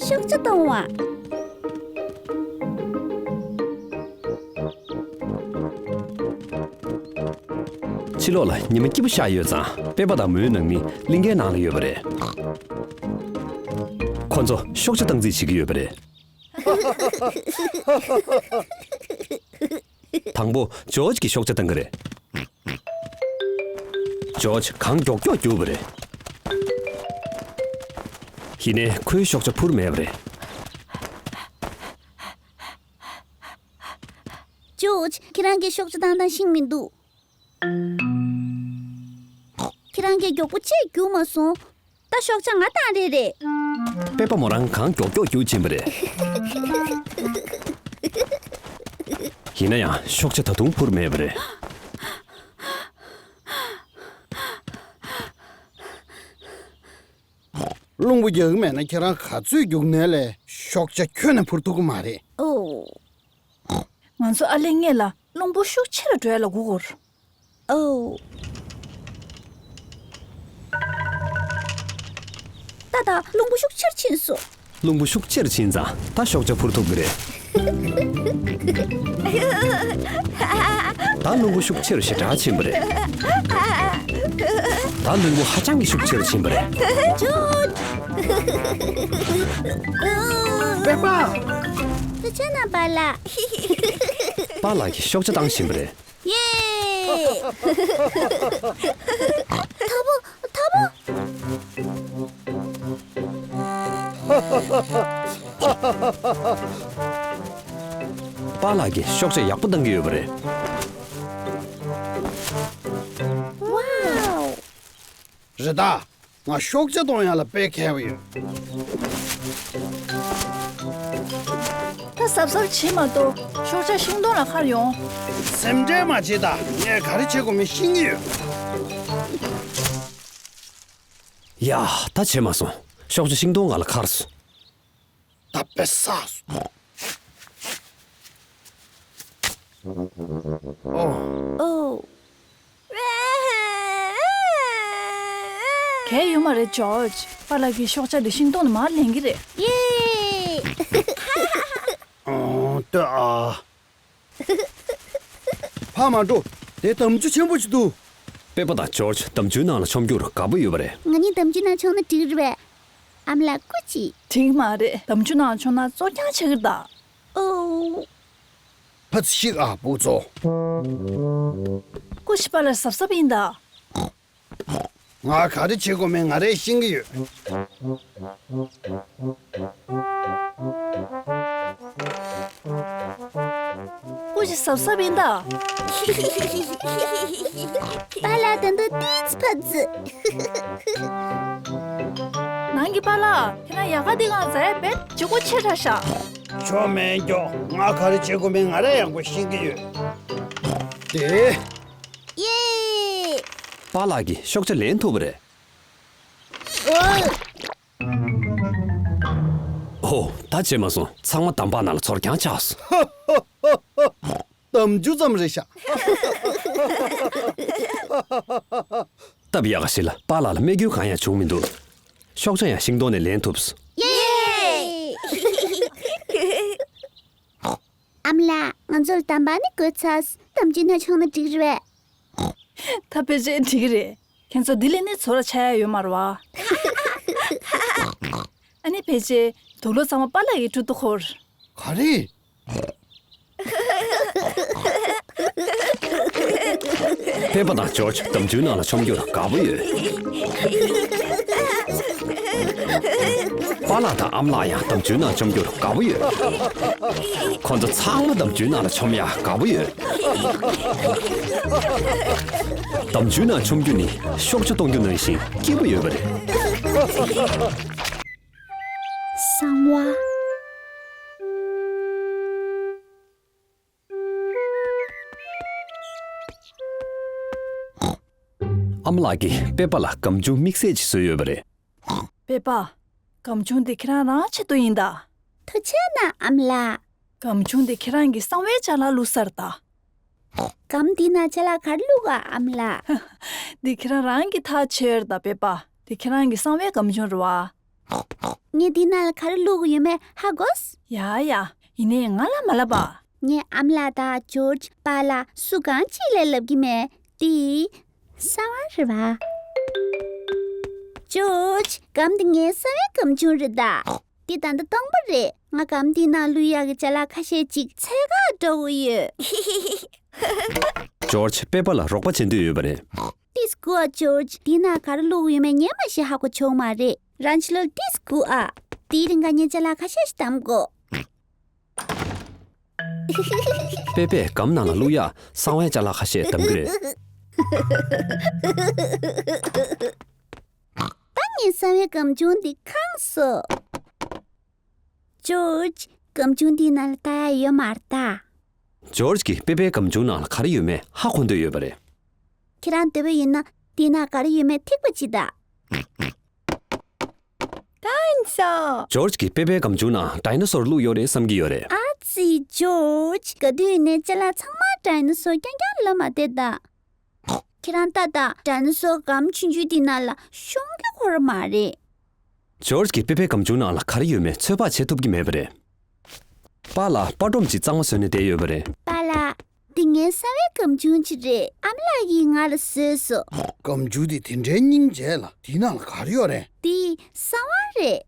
ཤོག་བྱ་གཏོང་བ། ཕྱི་ལོགས་ལ་ཉི་མ་སྐྱིད་པོ་ཤར་ཡོད་ཙང་། པེ་པ་དང་མོའི་ནང་མི་གླིང་གའི་ནང་ལ་ཡོད་པ་རེད། ཁོ་ཚོ་ཤོག་བྱ་བཏང་རྩིས་བྱེད་ཀྱི་ཡོད་པ་རེད། དང་པོ་ཇོརྗ་གིས་ཤོག་བྱ་བཏང་གི་རེད། ཇོརྗ་གང་མགྱོགས་མགྱོགས་རྒྱུགས་པ་རེད། ཡིན་ནའི་ཁོའི་ཤོག་བྱ་འཕུར་མེད་པ་རེད། ཇོརྗ། ཁྱེད་རང་གིས་ཤོག་བྱ་བཏང་སྟངས་ཤེས་མི་འདུག་ཁྱེད་རང་གིས་མགྱོགས་པོ་བྱས་རྒྱུགས་མ་སོང་། ད་ཤོག་བྱ་ང་བཏང་རེད་རེད། པེ་པ་མོ་རང་གང་མགྱོགས་མགྱོགས་རྒྱུགས་ཕྱིན་པ་རེད། ཡིན་ན་ཡང་ཤོག་བྱ་ད་དུང་འཕུར་མེད་པ་རེད། རླུང་བུ་རྒྱག་གི་མེད་ན་ཁྱེད་རང་ག་ཚོད་རྒྱུགས་ནའི་ལས་ཤོག་བྱ་ཁྱོན་ནས་འཕུར་ཐུབ་ཀྱི་མ་རེད། ཨོ། ང་ཚོ་ཨ་ལེ་སྔོན་ལ་རླུང་བུ་ཤུགས་ཆེ་རུ་འགྲོ་ཡ་ལ་སྒུག་དགོས། ཨོ། ཏག་ཏག་རླུང་བུ་ཤུགས་ཆེར་ཕྱིན་སོང་། རླུང་བུ་ཤུགས་ཆེར་ཕྱིན་ཙང་ད་ཤོག་བྱ་འཕུར་ཐུབ་ཀྱི་རེད། ད་རླུང་བུ་ཤུགས་ཆེ་རུ་ཞེ་དྲག་ཕྱིན་པ་རེད། ད་རླུང་བུ་ཧ་ཅང་གི་ཤུགས་ཆེ་རུ་ཕྱིན་པ་རེད། པེ་པ། ཐུགས་རྗེ་གནང་པཱ་ལགས། པཱ་ལགས་ཀྱིས་ཤོག་བྱ་བཏང་བཞིན་པ་རེད། ཡེ། ཐོབ་བོ། ཐོབ་བོ། པཱ་ལགས་ཀྱིས་ཤོག་བྱ་ཡག་པོ་བཏང་གི་ཡོད་པ་རེད། ཝའོ། རེད་ད། ང་ཤོག་བྱ་གཏོང་ཡག་ལ་དཔེ་མཁས་པོ་ཡོད། ད་གཟབ་གཟབ་བྱེད་མ་གཏོགས་ཤོག་བྱ་ཤིང་སྡོང་ལ་འཁར་ཡོང་། སེམས་ཁྲལ་མ་བྱེད་ད། ངས་ག་རེ་བྱེད་དགོས་མིན་ཤེས་ཀྱི་ཡོད། ཡ། ད་བྱེད་མ་སོང་། ཤོག་བྱ་ཤིང་སྡོང་ང་ལ་འཁར་སོང་། ད་དཔེ་བསགས་སོང་། ཨོ། ཨོ། གལ་ཡོད་མ་རེད་ཇོརྗ། པཱ་ལགས་ཀྱིས་ཤོག་བྱ་འདི་ཤིང་སྡོང་ནས་མར་ལེན་གྱི་རེད། ཡེ། ཨོ། ལྟོས་ཨ། ཕར་མ་འགྲོ། དེ་འདམ་ཆུ་ཆེན་པོ་ཞིག་འདུག། པེ་པ་དང་ཇོརྗ་འདམ་ཆུའི་ནང་ལ་མཆོང་རྒྱུར་དགའ་པོ་ཡོད་པ་རེད། ང་གཉིས་འདམ་ཆུའི་ནང་མཆོང་ན་འགྲིག་རེད་པས། ཨ་མ་ལགས་སྐུ་མཁྱེན། འགྲིག་མ་རེད། འདམ་ཆུ་ནང་མཆོང་ན་བཙོ་རྐྱང་ཆགས་ཀྱི་རེད་ད། ཨོ། ཕ་ཚོ་ཤིག་ཨ་བུ་ཚོ། སྐུ་མཁྱེན་པཱ་ལགས་གཟབ་གཟབ་ཡིན་ད། ང་ག་རེ་བྱེད་དགོས་མིན་ང་རས་ཤེས་ཀྱི་ཡོད། སྐུ་མཁྱེན་གཟབ་གཟབ་ཡིན་ད། པཱ་ལགས་ད་དུང་ཏིས་ཕ་ཚོ། ནང་གི་པཱ་ལགས་ཁྱེད་རང་ཡལ་ག་འདི་གང་ཟ་ཡ་དཔེ་ལྗིད་ཁོག་ཆེ་དྲགས་ཤག། ཆོ་མེད་མགྱོགས། ང་ག་རེ་བྱེད་དགོས་མིན་ང་རས་ཡག་པོ་ཤེས་ཀྱི་ཡོད། དེ། ཡེ། པཱ་ལགས་ཀྱིས་ཤོག་བྱ་ལེན་ཐུབ་པ་རེད། ཨོ། ད་བྱས་མ་སོང་། ཚང་མ་འདམ་བག་ནང་ལ་ཚོར་རྐྱང་ཆགས་སོང་། འདམ་ཆུ་ཙམ་རེད་ཤག། སྟབས་ཡག་ག་ཞིག་ལ་པཱ་ལགས་ལ་རྨས་སྐྱོན་གང་ཡང་བྱུང་མི་འདུག། ཤོག་བྱ་ཡང་ཤིང་སྡོང་ནས་ལེན་ཐུབ་སོང་། ཡེ། ཨ་མ་ལགས། ང་ཚོ་ལ་འདམ་བག་ནི་དགོས་ཚར། འདམ་ཆུའི་ནང་མཆོང་ན་འགྲིག་རེད། ད་ཕལ་ཆེར་འགྲིག་གི་རེད། ཁྱེད་ཚོ་འདི་ལས་ནི་ཚོར་བ་ཆགས་ཡ་ཡོད་མ་རེད་བ། ཨ་ནི་ཕལ་ཆེར་དུག་ལོག་ཚང་མ་པཱ་ལགས་ཀྱི་ཁྲོད་དུ་འཁོར། ག་རེ། པེ་པ་དང་ཇོརྗ་འདམ་ཆུའི་ནང་ལ་མཆོང་རྒྱུར་དགའ་པོ་ཡོད། པཱ་ལགས་དང་ཨ་མ་ལགས་ཡང་འདམ་ཆུའི་ནང་མཆོང་རྒྱུར་དགའ་པོ་ཡོད། ཁོ་ཚོ་ཚང་མ་འདམ་ཆུའི་ནང་ལ་མཆོང་ཡག་དགའ་པོ་ཡོད། འདམ་ཆུའི་ནང་མཆོང་རྒྱུ་ནི་ཤོག་བྱ་གཏོང་རྒྱུ་ནང་བཞིན་སྐྱིད་པོ་ཡོད་པ་རེད། གསང་བ། ཨ་མ་ལགས་ཀྱིས་པེ་པ་ལ་སྒམ་ཆུང་དམིགས་བསལ་ཅིག་བཟོས་ཡོད་པ་རེད། པེ་པ། སྒམ་ཆུང་འདི་ཁྱེད་རང་རང་ཆེད་དུ་ཡིན་ད། ཐུགས་རྗེ་གནང་ཨ་མ་ལགས། སྒམ་ཆུང་འདི་ཁྱེད་རང་གིས་གསང་བའི་ཅ་ལག་བླུགས་ཚར་ད། སྒམ་འདི་ནང་ཅ་ལག་ག་རེ་བླུགས་ག་ཨ་མ་ལགས། འདི་ཁྱེད་རང་རང་གིས་ཐག་ཆོད་ད་པེ་པ། འདི་ཁྱེད་རང་གི་གསང་བའི་སྒམ་ཆུང་རེད་བ། ངས་འདི་ནང་ལ་ག་རེ་བླུགས་ཡོད་མེད་ཧ་གོ། ཡ་ཡ། ཡིན་ནའི་ང་ལ་མ་ལབ་པ། ངས་ཨ་མ་ལགས་དང་ཇོརྗ་པཱ་ལགས་སུ་གང་ཅིག་ལ་ལབ་ཀྱི་མེད། འདི་གསང་བ་རེད་བ། ཇོརྗ། སྒམ་འདི་ངའི་གསང་བའི་སྒམ་ཆུང་རེད་ད། འདི་ད་ལྟ་སྟོང་པ་རེད། ང་སྒམ་འདིའི་ནང་བླུག་ཡག་གི་ཅ་ལག་ཁ་ཤས་ཅིག་འཚོལ་ག་འགྲོ་གི་ཡོད། ཇོརྗ་པེ་པ་ལ་རོགས་པ་བྱེད་འདོད་ཡོད་པ་རེད། ཏིས་ཀུའ་ཇོརྗ། འདིའི་ནང་ག་རེ་བླུག་ཡོད་མེད་ངས་མ་ཤེས་ཧ་གོ་ཆོག་མ་རེད། རང་ཕྱི་ལོགས་ཏིས་ཀུའ། དེའི་རིང་ག་ངས་ཅ་ལག་ཁ་ཤས་ཤིག་བདམས་དགོས། པེ་པས་སྒམ་ནང་ལ་བླུག་ཡག་གསང་བའི་ཅ་ལག་ཁ་ཤས་བདམས་ཀྱི་རེད། ད་ངས་གསང་བའི་སྒམ་ཆུང་འདི་ཁེངས་སོང་། ཇོརྗ། སྒམ་ཆུང་འདིའི་ནང་ལ་ལྟ་ཡག་ཡོད་མ་རེད་ད། ཇོརྗ་གིས་པེ་པའི་སྒམ་ཆུང་ནང་ལ་ག་རེ་ཡོད་མེད་ཧ་གོ་འདོད་ཡོད་པ་རེད། ཁྱེད་རང་འདོད་པ་ཡིན་ན་འདིའི་ནང་ག་རེ་ཡོད་མེད་ཐིགས་པ་གཅིག་ད། ཁེངས་སོང་། ཇོརྗ་གིས་པེ་པའི་སྒམ་ཆུང་ནང་ཌའི་ནོ་སོར་བླུགས་ཡོད་རེད་བསམ་གྱི་ཡོད་རེད། ཨ་ཙི་ཇོརྗ། ག་དུས་ནས་ཅ་ལག་ཚང་མ་ཌའི་ནོ་སོར་རྐྱང་རྐྱང་ལ་མ་བསྡད་ད། ཁྱེད་རང་ལྟ་ད། ཌའི་ནོ་སོར་སྒམ་ཆུང་ཆུང་འདི་ནང་ལ་ཤོང་གི་ཁོ་ར་མ་རེད། ཇོརྗ་གིས་པེ་པའི་སྒམ་ཆུང་ནང་ལ་ག་རེ་ཡོད་མེད་ཚོད་དཔག་བྱེད་ཐུབ་ཀྱི་མེད་པ་རེད། པཱ་ལགས་པར་སྒྲོམ་ཅིག་གཙང་མ་བཟོས་ནས་བསྡད་ཡོད་པ་རེད། པཱ་ལགས། འདི་ངའི་གསང་བའི་སྒམ་ཆུང་ཅིག་རེད། ཨ་མ་ལགས་ཀྱིས་ང་ལ་བཟོས་སོང་། སྒམ་ཆུང་འདི་དེ་འདྲའི་སྙིང་རྗེ་ལ། འདིའི་ནང་ལ་ག་རེ་ཡོད་རེད། འདི་གསང་བ་རེད།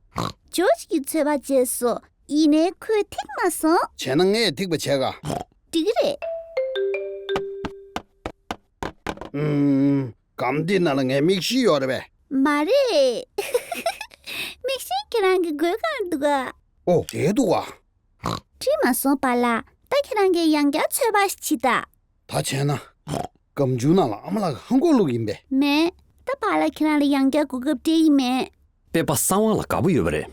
ཇོརྗ་གིས་ཚོད་དཔག་བྱས་སོང་། ཡིན་ནའི་ཁོས་ཐིག་མ་སོང་། བྱས་ན་ངས་ཐིག་པ་བྱས་ག་འགྲིག་གི་རེད། ཨུམ། སྒམ་འདི་ནང་ལ་ངའི་མིག་ཤེལ་ཡོད་རེད་པས། མ་རེད། མིག་ཤེལ་ཁྱེད་རང་གི་མགོའི་སྒང་འདུག་ག་ཨོ་དེ་འདུག་ག་དྲིས་མ་སོང་པཱ་ལགས། ད་ཁྱེད་རང་གིས་ཡང་བསྐྱར་ཚོད་དཔག་ཞིག་བྱེད་ད། ད་བྱས་ན། སྒམ་ཆུང་ནང་ལ་ཨ་མ་ལགས་ཀྱིས་ཧང་གོ་བླུགས་ཡིན་པས། མེད། ད་པཱ་ པཱ་ལགས་ཁྱེད་རང་ལ་ཡང་བསྐྱར་གོ་སྐབས་སྤྲད་ཡིན་མེད། པེ་པ་གསང་བ་ལ་དགའ་པོ་ཡོད་པ་རེད།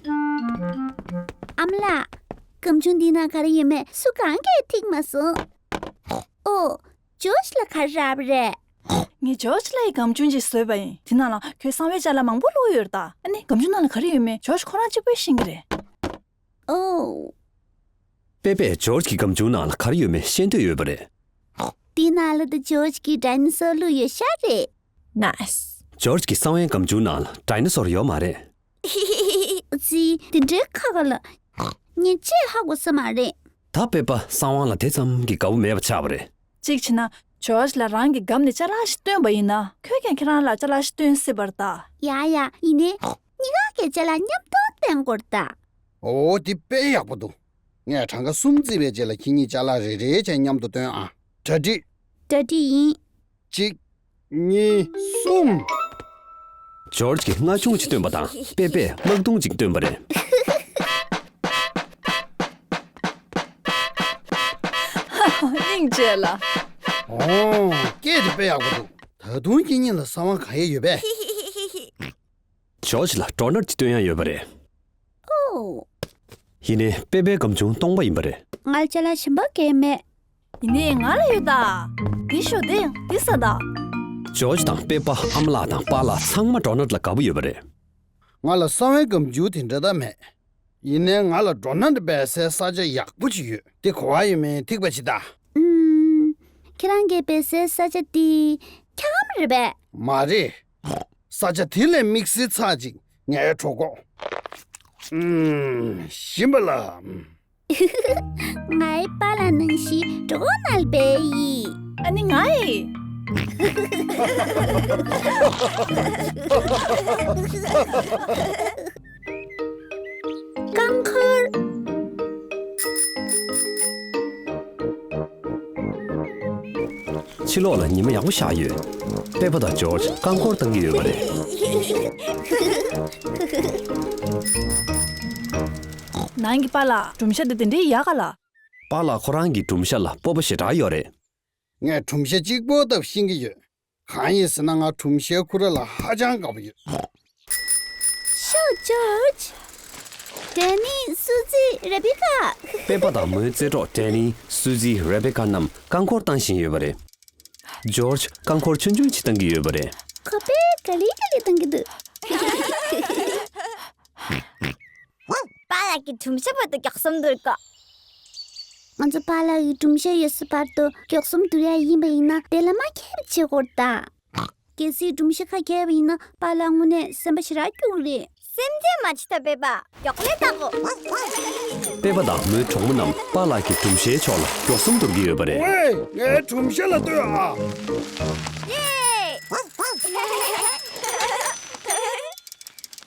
ཨ་མ་ལགས། སྒམ་ཆུང་འདི་ནང་ག་རེ་ཡོད་མེད་སུ་གང་གིས་ཐིག་མ་སོང་། ཨོ། ཇོརྗ་ལ་ག་རེ་རག་པ་རེད། ངས་ཇོརྗ་ལགས་ཀྱི་སྒམ་ཆུང་ཅིག་བཟོས་པ་ཡིན། དེ་ནང་ལ་ཁོའི་གསང་བའི་ཅ་ལག་མང་པོ་བླུགས་ཡོད་རེད་ད། ཨ་ནི་སྒམ་ཆུང་ནང་ལ་ག་རེ་ཡོད་མེད་ཇོརྗ་ཁོ་རང་གཅིག་པོས་ཤེས་ཀྱི་རེད། ཨོ། པེ་པས་ཇོརྗ་གི་སྒམ་ཆུང་ནང་ལ་ག་རེ་ཡོད་མེད་ཤེས་འདོད་ཡོད་པ་རེད། དེའི་ནང་ལ་ད་ཇོརྗ་གི་ཌའི་ནོ་སོར་བླུགས་ཡོད་ཤག་རེད། ནའིས། ཇོརྗ་གི་གསང་བའི་སྒམ་ཆུང་ནང་ལ་ཌའི་ནོ་སོར་ཡོད་མ་རེད། ཙི། དེ་འདྲའི་ཁག་ཁག་ལ། ངས་ཅིག་ཧ་གོ་ས་མ་རེད། ད་པེ་པ་གསང་བ་ལ་དེ་ཙམ་གྱི་དགའ་པོ་མེད་པ་ཆགས་པ་རེད། གཅིག་བྱས་ན་ཇོརྗ་ལ་རང་གི་སྒམ་ནས་ཅ་ལག་ཞིག་བཏོན་པ་ཡིན་ན་ཁོས་ཀྱང་ཁྱེད་རང་ལ་ཅ་ལག་ཞིག་བཏོན་སྲིད་པ་རེད་ད། ཡ་ཡ། ཡིན་ནའི། གཉིས་ཀ་གིས་ཅ་ལག་མཉམ་དུ་བཏོན་དགོས་རེད་ད། ཨོ། དེ་དཔེ་ཡག་པོ་འདུག་ངས་གྲངས་ཀ་གསུམ་བརྩིས་པའི་རྗེས་ལ་ཁྱེད་གཉིས་ཅ་ལག་རེ་རེ་བྱས་མཉམ་དུ་བཏོན་ཨ། གྲ་སྒྲིག་གྲ་སྒྲིག་ཡིན། གཅིག་གཉིས། གསུམ། ཇོརྗ་གིས་རྔ་ཆུང་གཅིག་བཏོན་པ་དང་པེ་པས་དམག་དུང་གཅིག་བཏོན་པ་རེད། སྙིང་རྗེ་ལ། ཨོ། སྐད་དེ་དཔེ་ཡག་པོ་འདུག་ད་དུང་ཁྱེད་གཉིས་ལ་གསང་བ་གང་ཡང་ཡོད་པས། ཇོརྗ་ལ་ཌོ་ནཊ་གཅིག་བཏོན་ཡ་ཡོད་པ་རེད། ཨོ། ཡིན་ནའི་པེ་པའི་སྒམ་ཆུང་སྟོང་པ་ཡིན་པ་རེད། ང་ལ་ཅ་ལག་གཞན་པ་གང་ཡང་མེད། ཡིན་ནའི་ང་ལ་ཡོད་ད། འདི་ཤོག་འདི་འདི་ཟ་ད། ཇོརྗ་དང་པེ་པ་ཨ་མ་ལགས་དང་པཱ་ལགས་ཚང་མ་ཌོ་ནཊ་ལ་དགའ་པོ་ཡོད་པ་རེད། ང་ལ་གསང་བའི་སྒམ་ཆུང་དེ་འདྲ་ད་མེད། ཡིན་ནའི་ང་ལ་ཌོ་ནཊ་སྦས་སའི་ས་ཆ་ཡག་པོ་ཅིག་ཡོད། དེ་ག་པར་ཡོད་མེད་ཐིག་པ་བྱེད་ད། ཨུམ། ཁྱེད་རང་གིས་སྦས་སའི་ས་ཆ་དེ་འཁྱག་མ་རེད་པས། མ་རེད། ས་ཆ་དེ་ལས་དམིགས་བསལ་ཚ་ཅིག་ངའི་གྲོད་ཁོག་ཨུམ། ཞིམ་པ་ལ། ངའི་པཱ་ལགས་ནང་བཞིན་གྲོད་ཁོག་ནང་ལ་སྦས་ཡིན། ཨ་ནི་ང་ཡི། རྐང་འཁོར། ཕྱི་ལོགས་ལ་ཉི་མ་ཡག་པོ་ཤར་ཡོད། པེ་པ་དང་ཇོརྗ་རྐང་འཁོར་བཏང་གི་ཡོད་པ་རེད། ནང་གི་པཱ་ལགས་སྒྲུང་བཤད་དེ་དེ་འདྲའི་ཡག་ག་ལ། པཱ་ལགས་ཁོ་རང་གི་སྒྲུང་བཤད་ལ་སྤོབས་པ་ཞེ་དྲག་ཡོད་རེད། ངས་སྒྲུང་བཤད་གཅིག་པོ་ལྟ་བུ་ཤེས་ཀྱི་ཡོད། གང་ཡིན་ཟེར་ན་ང་སྒྲུང་བཤད་ཁུ་ར་ལ་ཧ་ཅང་དགའ་པོ་ཡོད། ཤོག་ཇོརྗ། ཌེ་ནི། སུ་ཛི། རེ་བེ་ཀ། པེ་པ་དང་མོའི་རྩེད་གྲོགས་ཌེ་ནི། སུ་ཛི། རེ་བེ་ཀ་རྣམས་རྐང་འཁོར་བཏང་བཞིན་ཡོད་པ་རེད། ཇོརྗ་རྐང་འཁོར་ཆུང་ཆུང་ཅིག་བཏང་གི་ཡོད་པ་རེད། ཁོ་པས་ག་ལེ་ག་ལེ་བཏང་གི་འདུག་པཱ་ལགས་ཀྱི་སྒྲུང་བཤད་བར་དུ་མགྱོགས་གསུམ་བསྡུར་དགོས། ང་ཚོ་པཱ་ལགས་ཀྱི་སྒྲུང་བཤད་ཡོད་སའི་བར་དུ་མགྱོགས་གསུམ་བསྡུར་ཡ་ཡིན་པ་ཡིན་ན་དེ་ལ་མ་ཁྱབ་བྱེད་དགོས་ད། གལ་སྲིད་སྒྲུང་བཤད་ཁ་གྱེས་པ་ཡིན་ན་པཱ་ལགས་དངོས་གནས་སེམས་པ་ཞེ་དྲག་སྐྱོ་གི་རེད། སེམས་ཁྲལ་མ་བྱེད་ད་པེ་པ། མགྱོགས་ལས་བཏང་གོ། པེ་པ་དང་མོའི་གྲོགས་མོ་རྣམས་པཱ་ལགས་ཀྱི་སྒྲུང་བཤད་ཕྱོགས་ལ་མགྱོགས་གསུམ་བསྡུར་གྱི་ཡོད་པ་རེད། ཝེ། ངའི་སྒྲུང་བཤད་ལ་ལྟོས་ཨ། ཡེ།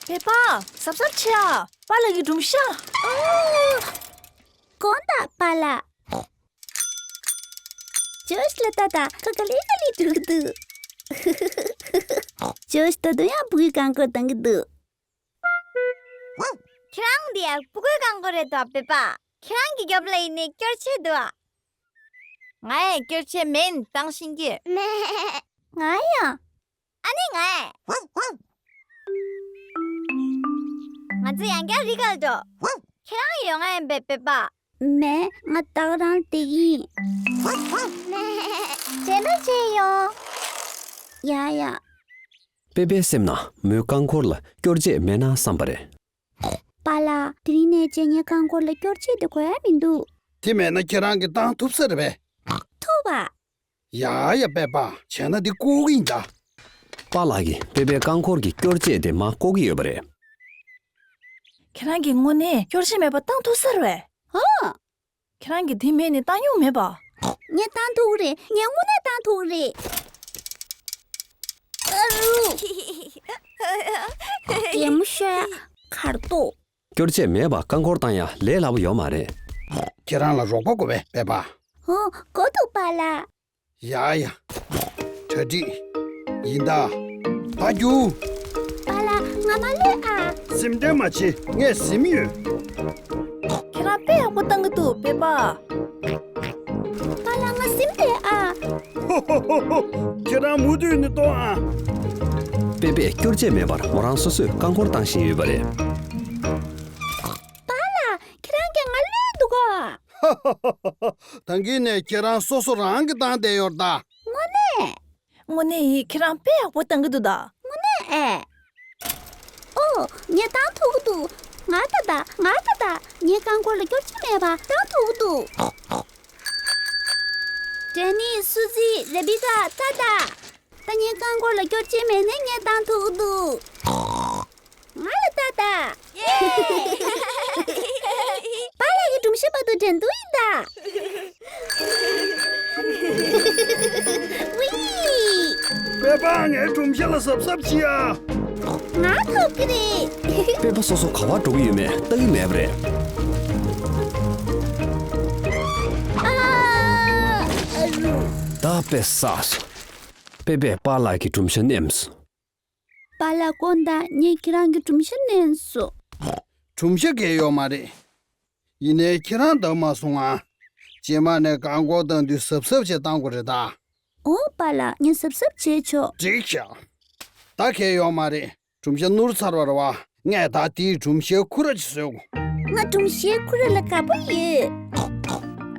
པེ་པ། གཟབ་གཟབ་བྱེད་ཨ། པཱ་ལགས་ཀྱི་སྒྲུང་བཤད། དགོངས་དག་པཱ་ལགས། ཇོརྗ་ལ་ལྟ་དང་། ཁོ་ག་ལེ་ག་ལེ་འགྲོ་གི་འདུག་ཇོརྗ་ད་དུང་ཡང་སྤུ་གུའི་རྐང་འཁོར་བཏང་གི་འདུག་ཁྱེད་རང་འདི་ཡང་སྤུ་གུའི་རྐང་འཁོར་རེད་དོ་པེ་པ། ཁྱེད་རང་གི་རྒྱབ་ལ་ཡིན་ནའི་སྐྱོར་ཆས་འདུག་ཨ། ང་ཡང་སྐྱོར་ཆས་མེད་བཏང་ཤེས་ཀྱི། ང་ཡང་། ཨ་ནི་ང་། ང་ཚོ་ཡང་བསྐྱར་རི་ཁར་འགྲོ། ཁྱེད་རང་ཡོང་ང་ཡིན་པས་པེ་པ། མེད། ང་ད་ག་རང་བསྡད་ཀྱི་ཡིན། རྗེས་མ་མཇལ་ཡོང་། ཡ་ཡ། པེ་པའི་སེམས་ན་མོའི་རྐང་འཁོར་ལ་སྐྱོར་ཆས་མེད་ན་བསམ་པ་རེད། པཱ་ལགས། དེ་རིང་ནས་བྱས་ངའི་རྐང་འཁོར་ལ་སྐྱོར་ཆས་དེ་དགོས་ཡ་མི་འདུག་དེ་མེད་ན་ཁྱེད་རང་གིས་བཏང་ཐུབ་ས་རེད་པས། ཐུབ་པ། ཡ་ཡ་པེ་པ། བྱས་ན་འདི་བཀོག་གི་ཡིན་ད། པཱ་ལགས་ཀྱིས་པེ་པའི་རྐང་འཁོར་གྱི་སྐྱོར་ཆས་དེ་མར་བཀོག་གི་ཡོད་པ་རེད། ཁྱེད་རང་གིས་དངོས་གནས་སྐྱོར་ཆས་མེད་པ་བཏང་ཐུབ་ས་རེད་པས། ཧ། ཁྱེད་རང་གིས་དེ་མེད་ནས་བཏང་མྱོང་མེད་པ། ངས་བཏང་ཐུབ་ཀྱི་རེད། ངས་དངོས་གནས་བཏང་ཐུབ་ཀྱི་རེད། ཨ་རུ། གད་མོ་ཤོར་ཡ་ཁར་ཏོ། སྐྱོར་ཆས་མེད་པར་རྐང་འཁོར་བཏང་ཡ་ལས་སླ་པོ་ཡོད་མ་རེད། ཁྱེད་རང་ལ་རོགས་པ་དགོས་པས་པེ་པ། ཧོ། དགོས་འདུག་པཱ་ལགས། ཡ་ཡ། གྲ་སྒྲིག་ཡིན་ད། ད་རྒྱུགས། པཱ་ལགས་ང་མ་ལུས་ཨ། སེམས་ཁྲལ་མ་བྱེད། ངས་ཟིན་ཡོད། ཁྱེད་རང་དཔེ་ཡག་པོ་བཏང་གི་འདུག་པེ་པ། པཱ་ལགས་ང་ཟིན་བསྡད་ཨ། ཧོ་ཧོ་ཧོ་ཧོ། ཁྱེད་རང་མུ་མཐུད་ནས་གཏོང་ཨ། པེ་པེས་སྐྱོར་ཆས་མེད་པར་མོ་རང་སོ་སོས་རྐང་འཁོར་བཏང་བཞིན་ཡོད་པ་རེད། པཱ་ལགས། ཁྱེད་རང་གིས་ང་གློད་འདུག་ག་ད་གིན་ནས་ཁྱེད་རང་སོ་སོ་རང་གིས་བཏང་བསྡད་ཡོད་ད། དངོས་གནས། དངོས་གནས་ཡིན། ཁྱེད་རང་དཔེ་ཡག་པོ་བཏང་གི་འདུག་ད། དངོས་གནས་ཨེ། ཨོ། ངས་བཏང་ཐུབ་ཀྱི་འདུག་ང་ད་ད། ང་ད་ད། ངའི་རྐང་འཁོར་ལ་སྐྱོར་ཆས་མེད་པ་བཏང་ཐུབ་ཀྱི་འདུག་ཌེ་ནི། སུ་ཛི། རེ་བི་ཀ། ད་ད། ད་ངའི་རྐང་འཁོར་ལ་སྐྱོར་ཆས་མེད་ནའི་ངས་བཏང་ཐུབ་ཀྱི་འདུག་ང་ལ་ལྟ་ད། པཱ་ལགས་ཀྱི་སྒྲུང་བཤད་པ་དང་འགྲན་བསྡུར་ཡིན་ད། ཝི། པེ་པ། ངའི་སྒྲུང་བཤད་ལ་གཟབ་གཟབ་བྱེད་ཨ། ང་ཐོབ་ཀྱི་རེད། པེ་པ་སོ་སོ་ག་པར་འགྲོ་གི་ཡོད་མེད་ལྟ་གི་མེད་པ་རེད། ཨ། ཨ་རུ། ད་དཔེ་བསགས་སོང་། པེ་པས་པཱ་ལགས་ཀྱི་སྒྲུང་བཤད་ནེམ་སོང་། པཱ་ལགས་དགོངས་དག་ངས་ཁྱེད་རང་གི་སྒྲུང་བཤད་ནེམ་སོང་། སྒྲུང་བཤད་གལ་ཡོད་མ་རེད། ཡིན་ནའི་ཁྱེད་རང་འདང་མ་སོང་ང་། རྗེས་མ་ནས་རྐང་འཁོར་བཏང་དུས་གཟབ་གཟབ་བྱས་བཏང་དགོས་རེད་ད། ཨོ་པཱ་ལགས། ངས་གཟབ་གཟབ་བྱས་ཆོག་འགྲིག་ཤག་ད་གལ་ཡོད་མ་རེད། སྒྲུང་བཤད་ནོར་ཚར་བ་རེད་བ། ངས་ད་དེའི་སྒྲུང་བཤད་ཁུ་ར་ཅིག་བཟོས་གོ། ང་སྒྲུང་བཤད་ཁུ་ར་ལ་དགའ་པོ་ཡོད།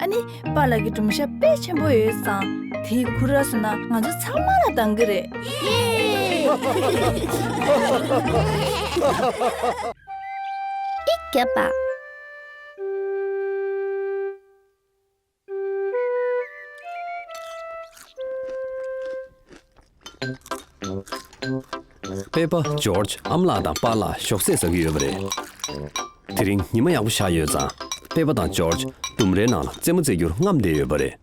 ཨ་ནི། པཱ་ལགས་ཀྱི་སྒྲུང་བཤད་དཔེ་ཆེན་པོ་ཡོད་ཙང་། དེའི་ཁུ་ར་བཟོས་ན་ང་ཚོ་ཚང་མ་ལ་འདང་གི་རེད། ཡེ། ཨི་རྒྱབ་པ། པེ་པ། ཇོརྗ། ཨ་མ་ལགས་དང་པཱ་ལགས་ཞོགས་ཟས་ཟ་གི་ཡོད་པ་རེད། དེ་རིང་ཉི་མ་ཡག་པོ་ཤར་ཡོད་ཙང་། པེ་པ་དང་ཇོརྗ་ལྡུམ་རའི་ནང་ལ་རྩེད་མོ་རྩེ་རྒྱུར་རྔམ་བསྡད་ཡོད་པ་རེད།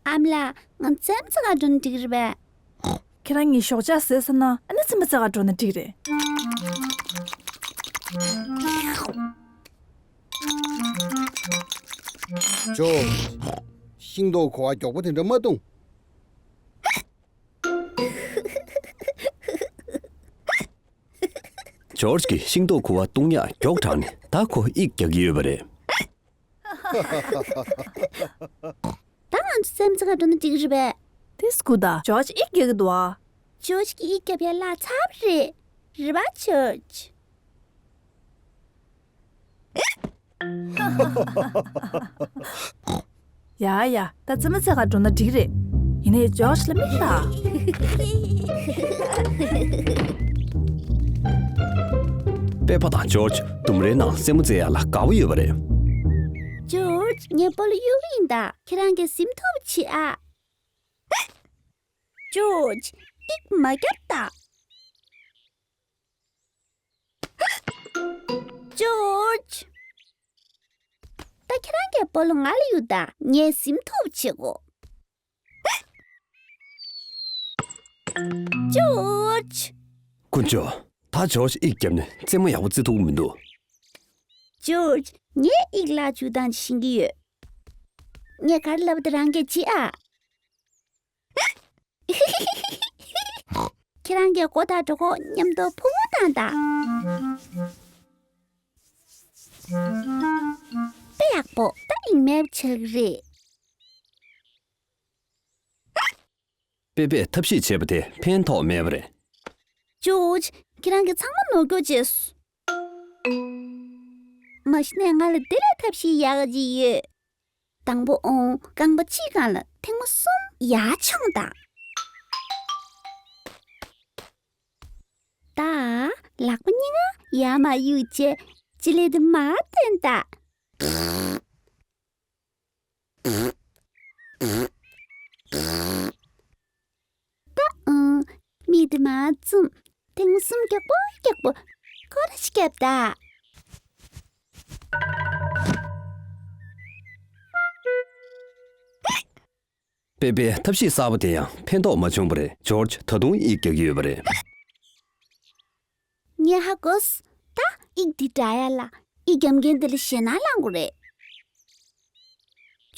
ཨ་མ་ལགས། ང་རྩེད་མོ་རྩེ་ག་འགྲོ་ན་འགྲིག་གི་རེད་པས། ཁྱེད་རང་གཉིས་ཞོགས་ཇ་ཟས་ཚར་ན་ཨ་ནི་རྩེད་མོ་རྩེ་ག་འགྲོ་ན་འགྲིག་རེད། ཇོ། ཤིང་ཏོག་ཁུ་བ་མགྱོགས་པོ་དེ་འདྲ་མ་བཏུང་། ཇོརྗ་གིས་ཤིང་ཏོག་ཁུ་བ་བཏུང་ཡག་མགྱོགས་དྲགས་ནས་ད་ཁོ་དབྱིག་རྒྱག་གི་ཡོད་པ་རེད། ད་ང་ཚོ་རྩེད་མོ་རྩེ་ག་འགྲོ་ན་འགྲིག་གི་རེད་པས། དེ་སྐུ་ད། ཇོརྗ་དབྱིག་རྒྱག་གི་འདུག་ཨ། ཇོརྗ་གིས་དབྱིག་རྒྱབ་ཡ་བརླག་ཚར་བ་རེད། རེད་པ་ཇོརྗ། ཡ་ཡ། ད་རྩེད་མོ་རྩེ་ག་འགྲོ་ན་འགྲིག་རེད། ཡིན་ནའི་ཇོརྗ་ལ་མི་ལྟ། པེ་པ་དང་ཇོརྗ་ལྡུམ་རའི་ནང་རྩེད་མོ་རྩེ་ཡག་ལ་དགའ་པོ་ཡོད་པ་རེད། ཇོརྗ། ངས་སྤོ་ལོ་གཡུག་གི་ཡིན་ད། ཁྱེད་རང་གིས་ཟིན་ཐུབ་པ་བྱེད་ཨ། ཇོརྗ། དབྱིག་མ་རྒྱབ་ད། ཇོརྗ། ད་ཁྱེད་རང་གིས་སྤོ་ལོ་ང་ལ་གཡུག་ད། ངས་ཟིན་ཐུབ་བྱེད་དགོས། ཇོརྗ། དཀོན་མཆོག་ད་ཇོརྗ་དབྱིག་བརྒྱབ་ནས་རྩེད་མོ་ཡག་པོ་རྩེ་ཐུབ་ཀྱི་མི་འདུག་ཇོརྗ། ངས་དབྱིག་བརླག་བཅུག་སྟངས་ཤེས་ཀྱི་ཡོད། ངས་ག་རེ་ལབ་པ་དེ་རང་གིས་བྱེད་ཨ། ཁྱེད་རང་གིས་སྒོ་དང་གྲོད་ཁོག་མཉམ་དུ་ཕུང་པོ་བཏང་དང་། དཔེ་ཡག་པོ། ད་དབྱིག་མེད་པ་ཆགས་ཀྱི་རེད། པེ་པས་ཐབས་ཤེས་བྱས་པ་དེ་ཕན་ཐོགས་མེད་པ་རེད། ཇོརྗ། ཁྱེད་རང་གིས་ཚང་མ་ནོར་སྐྱོར་བྱས་སོང་། མ་གཞི་ནས་ང་ལ་དེ་ལས་ཐབས་ཤེས་ཡག་ག་ཅིག་ཡོད། དང་པོ་ཨོང་། རྐང་པ་གཅིག་སྒང་ལ་ཐེངས་མ་གསུམ་ཡར་མཆོངས་དང་། ད། ལག་པ་གཉིས་ཀ་ཡར་མར་གཡུག་བྱས། ལྕེ་ལེབ་དེ་མར་བཏོན་དང་། ད་ཨང་། མིག་དེ་མར་བཙུམ། ཐེངས་གསུམ་མགྱོགས་པོ་མགྱོགས་པོ་སྐོར་ར་ཞིག་བརྒྱབ་ད། པེ་པེ་ཐབས་ཤེས་གསར་པ་དེ་ཡང་ཕན་ཐོགས་མ་བྱུང་བ་རེད། ཇོརྗ་ད་དུང་དབྱིག་རྒྱག་གི་ཡོད་པ་རེད། ངས་ཧ་གོ་སོང་། ད་དབྱིག་འདི་འདྲ་ཡ་ལ། དབྱིག་རྒྱབ་མཁན་དེ་ལ་ཞེད་སྣང་ལངས་དགོས་རེད།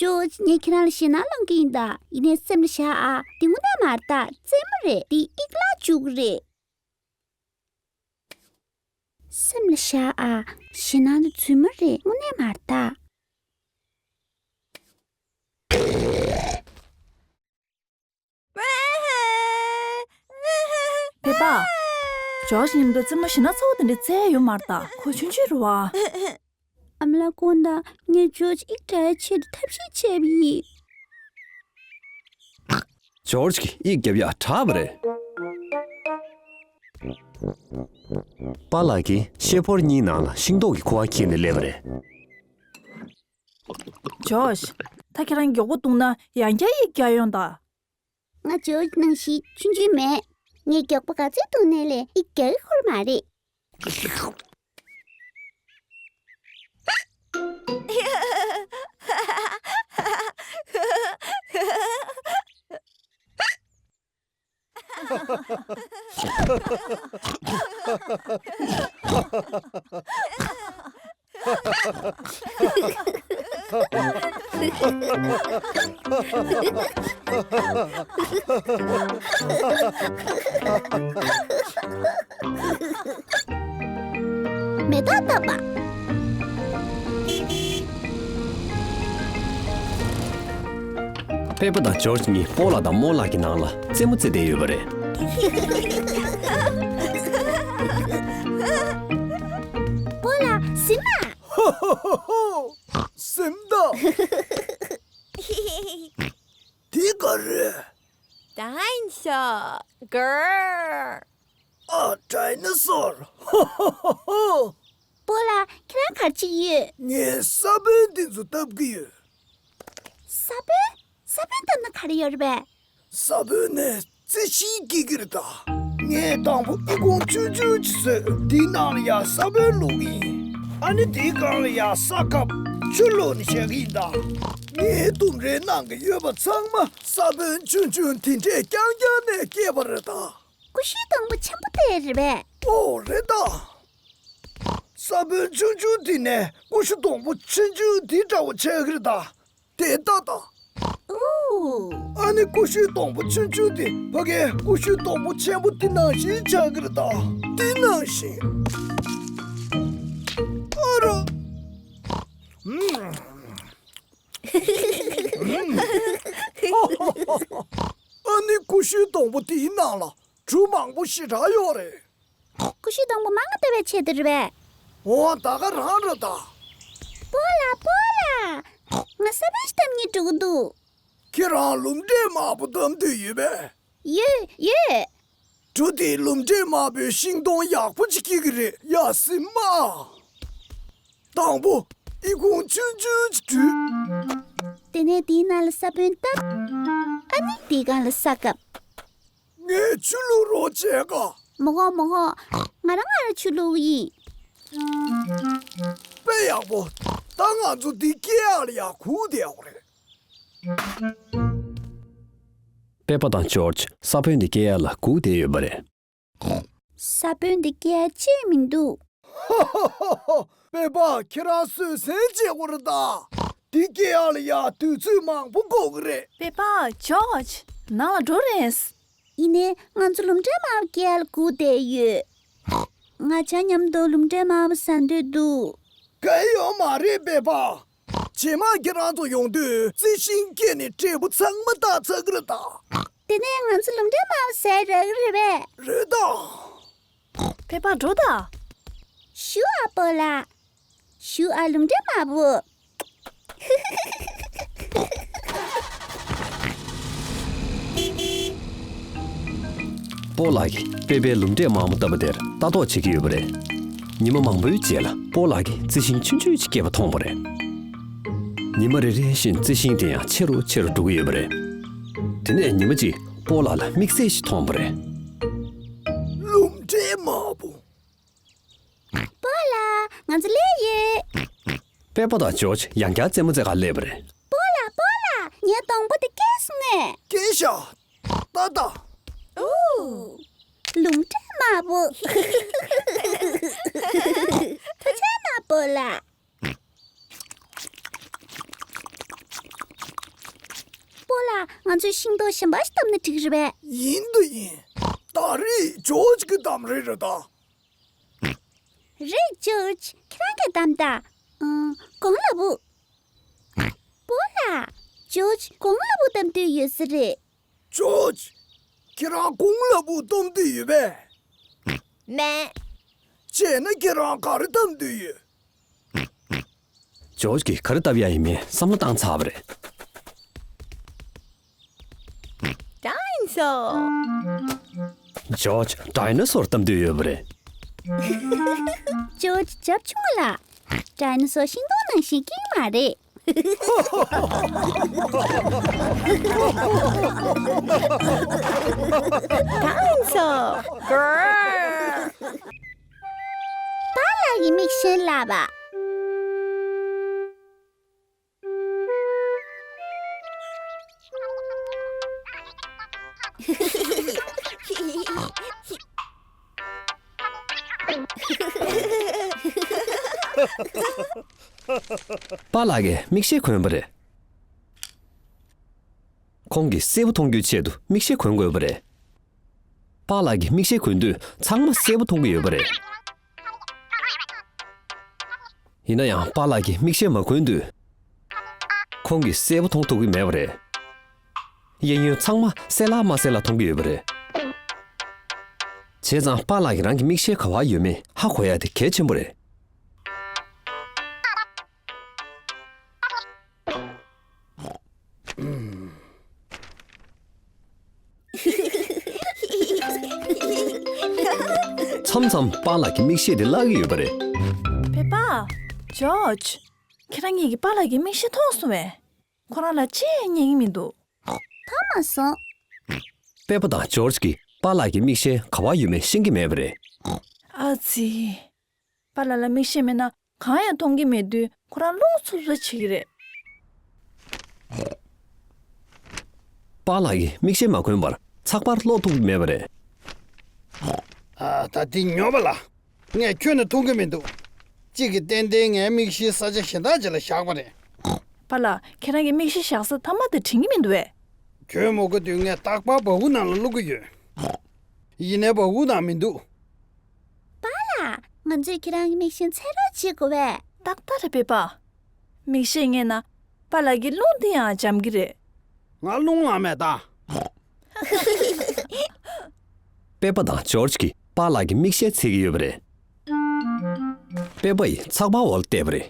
ཇོརྗ། ངས་ཁྱེད་རང་ལ་ཞེད་སྣང་སློང་གི་ཡིན་ད། ཡིན་ནའི་སེམས་ལ་བཞག་ཨ། འདི་དངོས་གནས་མ་རེད་ད། རྩེད་མོ་རེད། འདི་དབྱིག་བརླག་བཅུག་གི་རེད། སེམས་ལ་བཞག་ཨ། ཞེད་སྣང་དེ་རྫུན་མ་རེད། དངོས་གནས་མ་རེད་ད། པེ་པ། ཇོརྗ་མཉམ་དུ་རྩེད་མོ་ཞེ་ན་ཚ་བོ་དེ་འདྲ་རྩེ་ཡ་ཡོད་མ་རེད་ད། ཁོ་ཆུང་ཆུང་རེད་བ། ཨ་མ་ལགས་དགོངས་དག་ངས་ཇོརྗ་ཡིག་དྲ་ཡ་ཆེད་དུ་ཐབས་ཤེས་བྱས་པ་ཡིན། ཇོརྗ་གིས་ཡིག་རྒྱབ་ཡ་དྲག་པ་རེད། པཱ་ལགས་ཀྱིས་ཤེལ་ཕོར་གཉིས་ནང་ལ་ཤིང་ཏོག་གི་ཁུ་བ་འཁྱེར་ནས་སླེབས་པ་རེད། ཇོརྗ། ད་ཁྱེད་རང་མགྱོགས་པོ་འདུག་ན་ཡང་བསྐྱར་ཡིག་རྒྱག་ཡོང་ད། ང་ཇོརྗ་ནང་བཞིན་ཆུང་ཆུང་མེད། ངས་མགྱོགས་པོ་ག་ཚོད་འདུག་ནའི་ལས་ཡིག་རྒྱག་གི་ཁོར་མ་རེད། མེ་སྟག་བཏབ་པ། པེ་པ་དང་ཇོརྗ་གཉིས་སྤོ་ལགས་དང་རྨོ་ལགས་ཀྱི་ནང་ལ་རྩེད་མོ་རྩེ་བསྡད་ཡོད་པ་རེད། སྤོ་ལགས་ཟིན་ན། ཧོ་ཧོ་ཧོ་ཧོ། ཟིན་ད། དེ་ག་རེད། Dinosaur girl། ཨ། ཌའི་ནོ་སོར། ཧོ་ཧོ་ཧོ་ཧོ། སྤོ་ལགས་ཁྱེད་རང་ག་རེ་བྱེད་ཀྱི་ཡོད། ངས་ས་བོན་འདི་ཚོ་བཏབ་ཀྱི་ཡོད། ས་བོན། ས་བོན་བཏབ་ན་ག་རེ་ཡོད་རེད་པས། ས་བོན་ནས་རྩི་ཤིང་སྐྱེ་གི་རེད་ད། ངས་དང་པོ་ཨི་ཁུང་ཆུང་ཆུང་ཅིག་བཟོས། དེའི་ནང་ལ་ཡ་ས་བོན་བླུགས་ཡིན། ཨ་ནི་དེའི་སྒང་ལ་ཡ་ས་བཀབ། ཆུ་བླུགས་ནས་བཞག་གི་ཡིན་ད། ངའི་ལྡུམ་རའི་ནང་གི་ཡོད་པ་ཚང་མ་ས་བོན་ཆུང་ཆུང་དེ་འདྲས་རྐྱང་རྐྱང་ནས་སྐྱེས་པ་རེད་ད། ཀུ་ཤུ་སྡོང་པོ་ཆེན་པོ་དེ་རེད་པས། ཨོ་རེད་ད། ས་བོན་ཆུང་ཆུང་དེ་ནས་ཀུ་ཤུ་སྡོང་པོ་ཆུང་ཆུང་དེ་འདྲ་བོ་ཆགས་ཀྱི་རེད་ད། དེ་ལྟ་ད། ཨོ། ཨ་ནི་ཀུ་ཤུ་སྡོང་པོ་ཆུང་ཆུང་དེ་ཕ་གིའི་ཀུ་ཤུ་སྡོང་པོ་ཆེན་པོ་དེ་ནང་བཞིན་ཆགས་ཀྱི་རེད་ད། དེ་ནང་བཞིན། ཨ་རོ། ཨ་ནི་ཀུ་ཤུ་སྡོང་པོ་དེའི་ནང་ལ་གྲུ་མང་པོ་ཞེ་དྲག་ཡོད་རེད། ཀུ་ཤུ་སྡོང་པོ་མང་ང་བཏབ་པའི་ཆེད་དུ་རེད་པས། འོ་ད་ག་རང་རེད་ད། སྤོ་ལགས་སྤོ་ལགས། ང་ས་བོན་ཞིག་བཏབ་སྙིང་འདོད་ཀྱི་འདུག་ཁྱེད་རང་ལུམ་འབྲས་དམར་པོ་བཏབ་འདོད་ཡོད་པས། ཡོད་ཡོད། གྲུ་དེའི་ལུམ་འབྲས་དམར་པོའི་ཤིང་སྡོང་ཡག་པོ་ཅིག་སྐྱེ་གི་རེད། ཡ་སྲིན་མ། དང་པོ་ཨི་ཁུང་ཆུང་ཆུང་ཅིག་བྲུས། དེ་ནས་དེའི་ནང་ལ་ས་བོན་བཏབ། ཨ་ནི་དེའི་སྒང་ལ་ས་བཀབ། ངས་ཆུ་བླུག་རོགས་བྱས་ག་མི་དགོས་མི་དགོས། ང་རང་ང་རང་ཆུ་བླུག་ཡིན། དཔེ་ཡག་པོ། ད་ང་ཚོ་འདི་སྐྱེལ་ཡག་ལ་ཡ་སྒུག་བསྡད་ཡོད་རེད། པེ་པ་དང་ཇོརྗ་ས་བོན་འདི་སྐྱེལ་ཡག་ལ་སྒུག་བསྡད་ཡོད་པ་རེད། ས་བོན་འདི་སྐྱེལ་ཡག་ཅི་ཡང་མི་འདུག་པེ་པ་ཁྱེད་རང་བཟོད་བསྲན་བྱེད་དགོས་རེད་ད། འདི་སྐྱེལ་ཡག་ལ་ཡ་དུས་ཚོད་མང་པོ་འགོར་གི་རེད། པེ་པ་ཇོརྗ་ནང་ལ་འགྲོ་རན། ཡིན་ནའི་ང་ཚོ་ལུམ་འབྲས་དམར་པོ་སྐྱེལ་ཡག་ལ་སྒུག་བསྡད་ཡོད། ང་ཇོརྗ་མཉམ་དུ་ལུམ་འབྲས་དམར་པོ་ཟ་འདོད་འདུག་གལ་ཡོད་མ་རེད་པེ་པ། རྗེས་མ་ཁྱེད་རང་ཚོ་ཡོང་དུས་རྩི་ཤིང་སྐྱེས་ནས་འབྲས་བུ་ཚང་མ་བཏགས་ཚར་གི་རེད་ད། དེ་ནས་ང་ཚོ་ལུམ་འབྲས་དམར་པོ་ཟ་ཡག་རག་གི་རེད་པས། རེད་ད། པེ་པ་འགྲོ་ད། ཞུ་ཨ་སྤོ་ལགས། ཞུ་ཨ་ལུམ་འབྲས་དམར་པོ། སྤོ་ལགས་ཀྱིས་པེ་པའི་ལུམ་འབྲས་དམར་པོ་བཏབ་པ་དེར་ལྟ་རྟོག་བྱེད་ཀྱི་ཡོད་པ་རེད། ཉི་མ་མང་པོའི་རྗེས་ལ་སྤོ་ལགས་ཀྱིས་རྩི་ཤིང་ཆུང་ཆུང་ཅིག་སྐྱེས་པ་མཐོང་བ་རེད། ཉི་མ་རེ་རེ་བཞིན་རྩི་ཤིང་དེ་ཡང་ཆེ་རུ་ཆེ་རུ་འགྲོ་གི་ཡོད་པ་རེད། དེ་ནས་ཉི་མ་གཅིག་སྤོ་ལགས་ལ་དམིགས་བསལ་ཞིག་མཐོང་བ་རེད། ལུམ་འབྲས་དམར་པོ། སྤོ་ལགས། ང་ཚོ་སླེབས་ཡོད། པེ་པ་དང་ཇོརྗ་ཡང་བསྐྱར་རྩེད་མོ་རྩེ་གར་སླེབས་པ་རེད། སྤོ་ལགས་སྤོ་ལགས། ངའི་སྡོང་པོ་དེ་སྐྱེས་སོང་ངས། སྐྱེས་ཤག་ད་ད། ཨོ། ལུམ་འབྲས་དམར་པོ། ཐུགས་རྗེ་གནང་སྤོ་ལགས། སྤོ་ལགས། ང་ཚོས་ཤིང་ཏོག་གཞན་པ་ཞིག་བཏབ་ན་འགྲིག་རེད་པས། ཡིན་དང་ཡིན། ད་རེས་ཇོརྗ་གི་འདེམས་རེད་རེད་ད། རེད་ཇོརྗ། ཁྱེད་རང་གིས་བདམས་དང་། ཨང་། གོང་ལ་བུ། སྤོ་ལགས། ཇོརྗ་གོང་ལ་བུ་བདམས་འདོད་ཡོད་ས་རེད། ཇོརྗ། ཁྱེད་རང་གོང་ལ་བུ་གཏོང་འདོད་ཡོད་པས། མེད། བྱས་ན་ཁྱེད་རང་ག་རེ་བཏབ་འདོད་ཡོད། ཇོརྗ་གིས་ག་རེ་བཏབ་ཡ་ཡིན་མིན་བསམ་བློ་བཏང་ཚར་བ་རེད། ཌའི་ནོ་སོར། ཇོརྗ་ཌའི་ནོ་སོར་བཏབ་འདོད་ཡོད་པ་རེད། ཇོརྗ་རྒྱབ་ཆུང་ལ། ཌའི་ནོ་སོར་ཤིང་སྡོང་ནང་བཞིན་སྐྱེས་མ་རེད། ཌའི་ནོ་སོར། པཱ་ལགས་ཀྱི་མིག་ཤེལ་ལགས་པ། པཱ་ལགས་ཀྱིས་མིག་ཤེལ་གོན་པ་རེད། ཁོང་གིས་གསལ་པོ་མཐོང་རྒྱུའི་ཆེད་དུ་མིག་ཤེལ་གོན་དགོས་པ་རེད། པཱ་ལགས་ཀྱིས་མིག་ཤེལ་གོན་དུས་ཚང་མ་གསལ་པོ་མཐོང་གི་ཡོད་པ་རེད། ཡིན་ན་ཡང་པཱ་ལགས་ཀྱིས་མིག་ཤེལ་མ་གོན་དུས། ཁོང་གིས་གསལ་པོ་མཐོང་ཐུབ་ཀྱི་མེད་པ་རེད། གཡས་གཡོན་ཚང་མ་གསལ་ལྷག་མ་གསལ་ལྷག་མཐོང་གི་ཡོད་པ་རེད། བྱས་ཙང་པཱ་ལགས་ཀྱིས་རང་གི་མིག་ཤེལ་ག་པར་ཡོད་མེད་ཧ་གོ་ཡ་དེ་གལ་ཆེན་པོ་རེད། མཚམས་མཚམས་པཱ་ལགས་ཀྱི་མིག་ཤེལ་དེ་བརླག་གི་ཡོད་པ་རེད། པེ་པ། ཇོརྗ། ཁྱེད་རང་གཉིས་ཀྱིས་པཱ་ལགས་ཀྱི་མིག་ཤེལ་མཐོང་སོང་བས། ཁོ་རང་ལ་ཅི་ཡང་རྙེད་ཀྱི་མི་འདུག་མཐོང་མ་སོང་། པེ་པ་དང་ཇོརྗ་གིས་པཱ་ལགས་ཀྱི་མིག་ཤེལ་ག་པར་ཡོད་མེད་ཤེས་ཀྱི་མེད་པ་རེད། ཨ་ཙི། པཱ་ལགས་ལ་མིག་ཤེལ་མེད་ན་གང་ཡང་མཐོང་གི་མེད་དུས་ཁོ་རང་རླུང་འཚུབ་འཚུབ་བྱེད་ཀྱི་རེད། པཱ་ལགས་ཀྱིས་མིག་ཤེལ་མ་གོན་པར་ཚགས་པར་ཀློག་ཐུབ་ཀྱི་མེད་པ་རེད། ཨ། ད་འདི་ཉོབ་པ་ལ། ངས་ཁྱོན་ནས་མཐོང་གི་མི་འདུག་གཅིག་གིས་ཏན་ཏན་ངའི་མིག་ཤེལ་ས་ཆ་གཞན་དག་ཅིག་ལ་བཞག་པ་རེད། པཱ་ལགས། ཁྱེད་རང་གི་མིག་ཤེལ་བཞག་ས་མཐའ་མ་དེ་དྲན་གྱི་མི་འདུག་གས། ཁྱོད་མ་གོ་དུས་ངས་རྟག་པར་སྦ་ཁུག་ནང་ལ་བླུག་གི་ཡོད། ཡིན་ནའི་སྦ་ཁུག་ནང་མི་འདུག་པཱ་ལགས། ང་ཚོས་ཁྱེད་རང་གི་མིག་ཤེལ་འཚོལ་རོགས་བྱེད་དགོས་པས། ཏག་ཏག་རེད་པེ་པ། མིག་ཤེལ་རྙེད་ན་པཱ་ལགས་ཀྱི་རླུང་དེ་ཡང་འཇམ་གྱི་རེད། ང་རླུང་ལངས་མེད་ད། པེ་པ་དང་ཇོརྗ་གིས་པཱ་ལགས་ཀྱི་མིག་ཤེལ་འཚོལ་གྱི་ཡོད་པ་རེད། པེ་པ་ཡིས་ཚགས་པར་འོག་ལ་བལྟས་པ་རེད།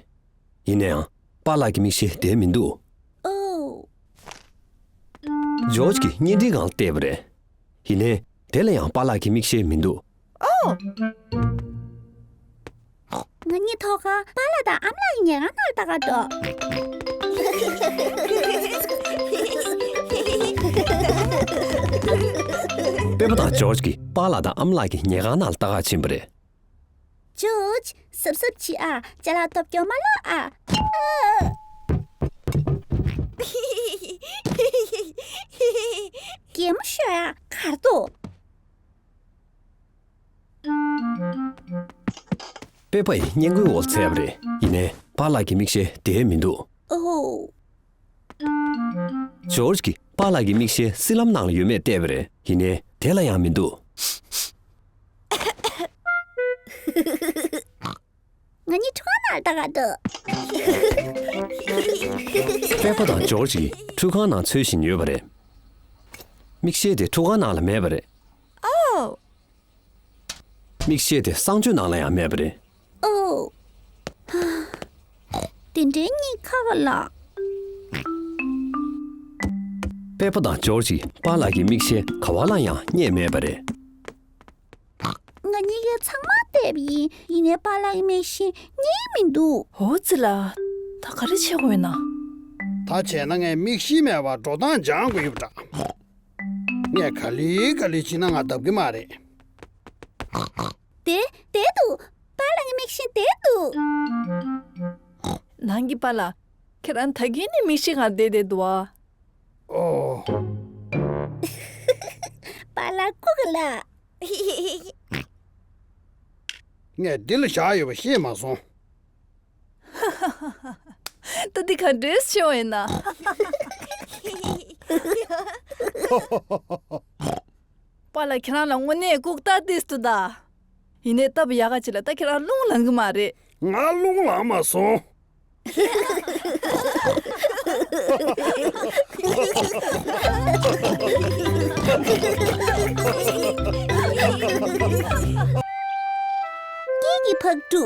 ཡིན་ནའང་པཱ་ལགས་ཀྱི་མིག་ཤེལ་དེར་མི་འདུག་ཨོ། ཇོརྗ་གིས་བརྙན་འཕྲིན་སྒང་ལ་བལྟས་པ་རེད། ཡིན་ནའི་དེ་ལ་ཡང་པཱ་ལགས་ཀྱི་མིག་ཤེལ་མི་འདུག་ཨོ། ང་གཉིས་ཐོག་ཁར་པཱ་ལགས་དང་ཨ་མ་ལགས་ཀྱི་ཉལ་ཁང་ནང་ལ་ལྟ་ག་འགྲོ། པེ་པ་དང་ཇོརྗ་གིས་པཱ་ལགས་དང་ཨ་མ་ལགས་ཀྱི་ཉལ་ཁང་ནང་ལ་ལྟ་ག་ཕྱིན་པ་རེད། ཇོརྗ། གཟབ་གཟབ་བྱེད་ཨ། ཅ་ལག་ཐོབ་སྐྱོ་མ་ལོག་ཨ། གད་མོ་ཤོར་ཡ་གར་འདུག་པེ་པ་ཡིས་སྔས་མགོའི་འོག་འཚོལ་བ་རེད། ཡིན་ནའི་པཱ་ལགས་ཀྱི་མིག་ཤེལ་དེར་མི་འདུག་ཨོ། ཇོརྗ་གིས་པཱ་ལགས་ཀྱི་མིག་ཤེལ་སྲིབ་ལམ་ནང་ལ་ཡོད་མེད་བལྟས་པ་རེད། ཡིན་ནའི་དེ་ལ་ཡང་མི་འདུག་ང་གཉིས་ཁྲུས་ཁང་ནང་ལ་ལྟ་ག་འགྲོ། པེ་པ་དང་ཇོརྗ་གིས་ཁྲུས་ཁང་ནང་འཚོལ་བཞིན་ཡོད་པ་རེད། མིག་ཤེལ་དེ་ཁྲུས་ཁང་ནང་ལ་མེད་པ་རེད། ཨོ། མིག་ཤེལ་དེ་གསང་སྤྱོད་ནང་ལ་ཡང་མེད་པ་རེད། ཨོ། དེ་འདྲའི་གཉིད་ཁ་ག་ལ། པེ་པ་དང་ཇོརྗ་གིས་པཱ་ལགས་ཀྱི་མིག་ཤེལ་ག་བ་ལ་ཡང་རྙེད་མེད་པ་རེད། ང་གཉིས་ཀས་ཚང་མ་བལྟས་པ་ཡིན། ཡིན་ནའི་པཱ་ལགས་ཀྱི་མིག་ཤེལ་རྙེད་མི་འདུག་ཨོ་ཙི་ལ། ད་ག་རེ་བྱེད་དགོས་ཡིན་ན། ད་བྱས་ན་ངས་མིག་ཤེལ་མེད་པར་འགྲོ་སྟངས་སྦྱང་དགོས་ཡོད་པ་འདྲ། ངས་ག་ལེ་ག་ལེ་བྱས་ན་ང་བརྡབ་ཀྱི་མ་རེད། དེ་དེ་འདུག་པཱ་ལགས་ཀྱི་མིག་ཤེལ་དེ་འདུག་ནང་གི་པཱ་ལགས། ཁྱེད་རང་ད་གིན་ནས་མིག་ཤེལ་སྒང་བསྡད་བསྡད་འདུག་ཨ། ཨོ། པཱ་ལགས་སྐུ་ག་ལ། ངས་འདི་ལ་བཞག་ཡོད་པ་ཤེས་མ་སོང་། ད་འདི་ག་འདྲས་ཤོར་ཡིན་ན། པཱ་ལགས་ཁྱེད་རང་ལ་དངོས་གནས་ལྐུགས་རྟགས་ཏིས་འདུག་ད། ཡིན་ནའི་སྟབས་ཡག་ག་ཅིག་ལ་ད་ཁྱེད་རང་རླུང་ལངས་གི་མ་རེད། ང་རླུང་ལངས་མ་སོང་། ཕག་གྲུ།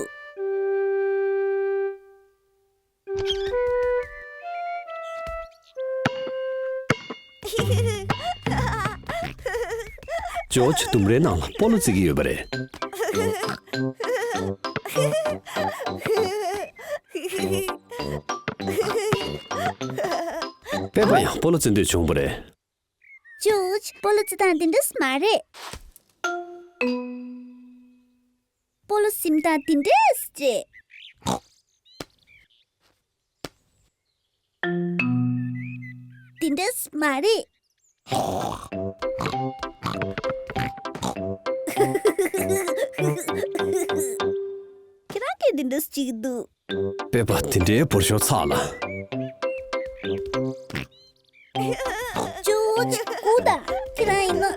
ཇོརྗ་ལྡུམ་རའི་ནང་ལ་སྤོ་ལོ་རྩེ་གི་ཡོད་པ་རེད། པེ་པ་ཡང་སྤོ་ལོ་རྩེ་འདོད་བྱུང་བ་རེད། ཇོརྗ། སྤོ་ལོ་རྩེ་སྟངས་འདི་འདྲ་མ་རེད། སྤོ་ལོ་ཟིན་སྟངས་འདི་འདྲ་རེད། འདི་འདྲ་མ་རེད། ཁྱེད་རང་གིས་འདི་འདྲ་ཅིག་འདུག་པེ་པ་དེ་འདྲའི་བོར་ཤོར་ཚར་ལ། ཇོརྗ། སྒུག་དང་། ཁྱེད་རང་ཡིན་ནོ།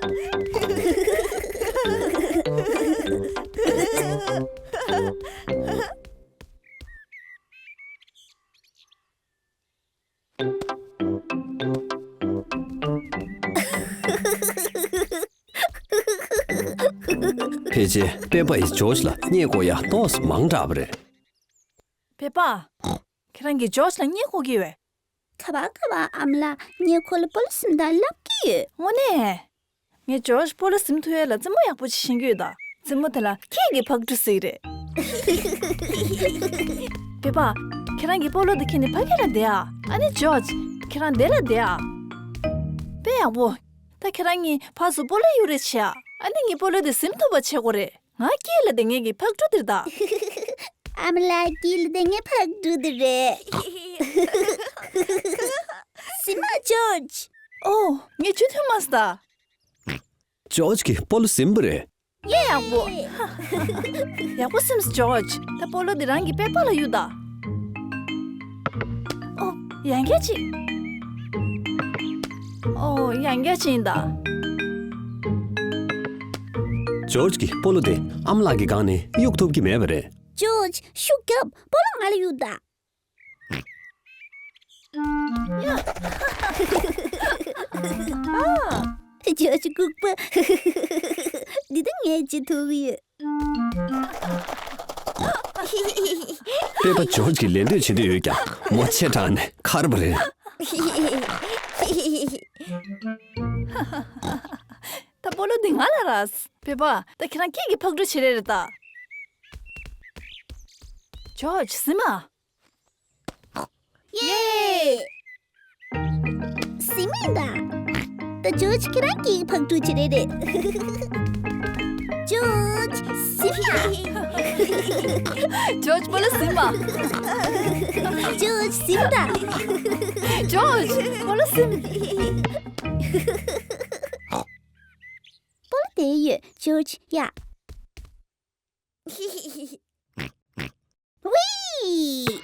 ཕལ་ཆེར་པེ་པ་ཡིས་ཇོརྗ་ལ་བརྙས་བཀོག་ཡག་ཏོག་ཙམ་མང་དྲགས་པ་རེད། པེ་པ། ཁྱེད་རང་གིས་ཇོརྗ་ལ་བརྙས་བཀོག་གི་ཡོད། ག་པར་ག་པར་ཨ་མ་ལགས། ངས་ཁོ་ལ་སྤོ་ལོ་ཟིན་སྟངས་བསླབ་ཀྱི་ཡོད། དངོས་གནས། ངས་ཇོརྗ་སྤོ་ལོ་ཟིན་ཐུབ་ཡས་ལ་རྩེད་མོ་ཡག་པོ་ཅིག་ཤེས་ཀྱི་ཡོད་ད། རྩེད་མོ་དེ་ལ་ཁྱེད་ཀྱི་ཕག་གྲུ་ཟེར་གྱི་རེད། པེ་པ། ཁྱེད་རང་གིས་སྤོ་ལོ་དེ་ཁྱེར་ནས་ཕ་གི་ལ་བསྡད་ཨ། ཨ་ནི་ཇོརྗ། ཁྱེད་རང་འདི་ལ་བསྡད་ཨ། དཔེ་ཡག་པོ། ད་ཁྱེད་རང་གཉིས་ཕར་ཚུར་སྤོ་ལོ་གཡུག་རེས་བྱེད་ཨ། ཨ་ནི་ངའི་སྤོ་ལོ་དེ་ཟིན་ཐུབ་པ་བྱེད་དགོས་རེད། ང་དཀྱིལ་ལ་བསྡད་མཁན་གྱི་ཕག་གྲུ་དེ་རེད་ད། ཨ་མ་ལགས། དཀྱིལ་ལ་བསྡད་མཁན་ཕག་གྲུ་དེ་རེད། ཟིན་མ་ཇོརྗ། ཨོ། ངས་ཇུས་ཐོན་མ་སོང་ད། ཇོརྗ་གིས་སྤོ་ལོ་ཟིན་པ་རེད། ཡེ། ཡག་པོ། ཡག་པོ་ཟིན་སོང་ཇོརྗ། ད་སྤོ་ལོ་དེ་རང་གི་པེ་པ་ལ་གཡུག་ད། ཨོ། ཡང་བསྐྱར་ཅིག་ཨོ། ཡང་བསྐྱར་ཅིག་ཡིན་ད། ཇོརྗ་གིས་སྤོ་ལོ་དེ་ཨ་མ་ལགས་ཀྱི་སྒང་ནས་གཡུག་ཐུབ་ཀྱི་མེད་པ་རེད། ཇོརྗ། ཤུགས་རྒྱོབ། སྤོ་ལོ་ང་ལ་གཡུག་ད། ཨ། ཇོརྗ་ལྐུགས་པ། འདི་ད་ངས་བྱེད་ཐུབ་ཡོད། པེ་པ་ཇོརྗ་གིས་ལད་ཟློས་བྱེད་འདོད་ཡོད་ཀྱང་མོ་ཆེ་དྲགས་ནས་ཁར་བ་རེད། ད་སྤོ་ལོ་འདི་ང་ལ་རག་པེ་པ། ད་ཁྱེད་རང་སྐྱིད་ཀྱི་ཕག་གྲུ་བྱེད་རེད་རེད་ད། ཇོརྗ་ཟིན་མ། ཡེ། ཟིན་མིན་ད། ད་ཇོརྗ་ཁྱེད་རང་སྐྱིད་ཀྱི་ཕག་གྲུ་བྱེད་རེད་རེད། ཇོརྗ་ཟིན་མ། ཇོརྗ་སྤོ་ལོ་ཟིན་མ། ཇོརྗ་ཟིན་ད། ཇོརྗ་སྤོ་ལོ་ཟིན། སྤོ་ལོ་དེ་ཡོད་ཇོརྗ་ཡ། ཝི།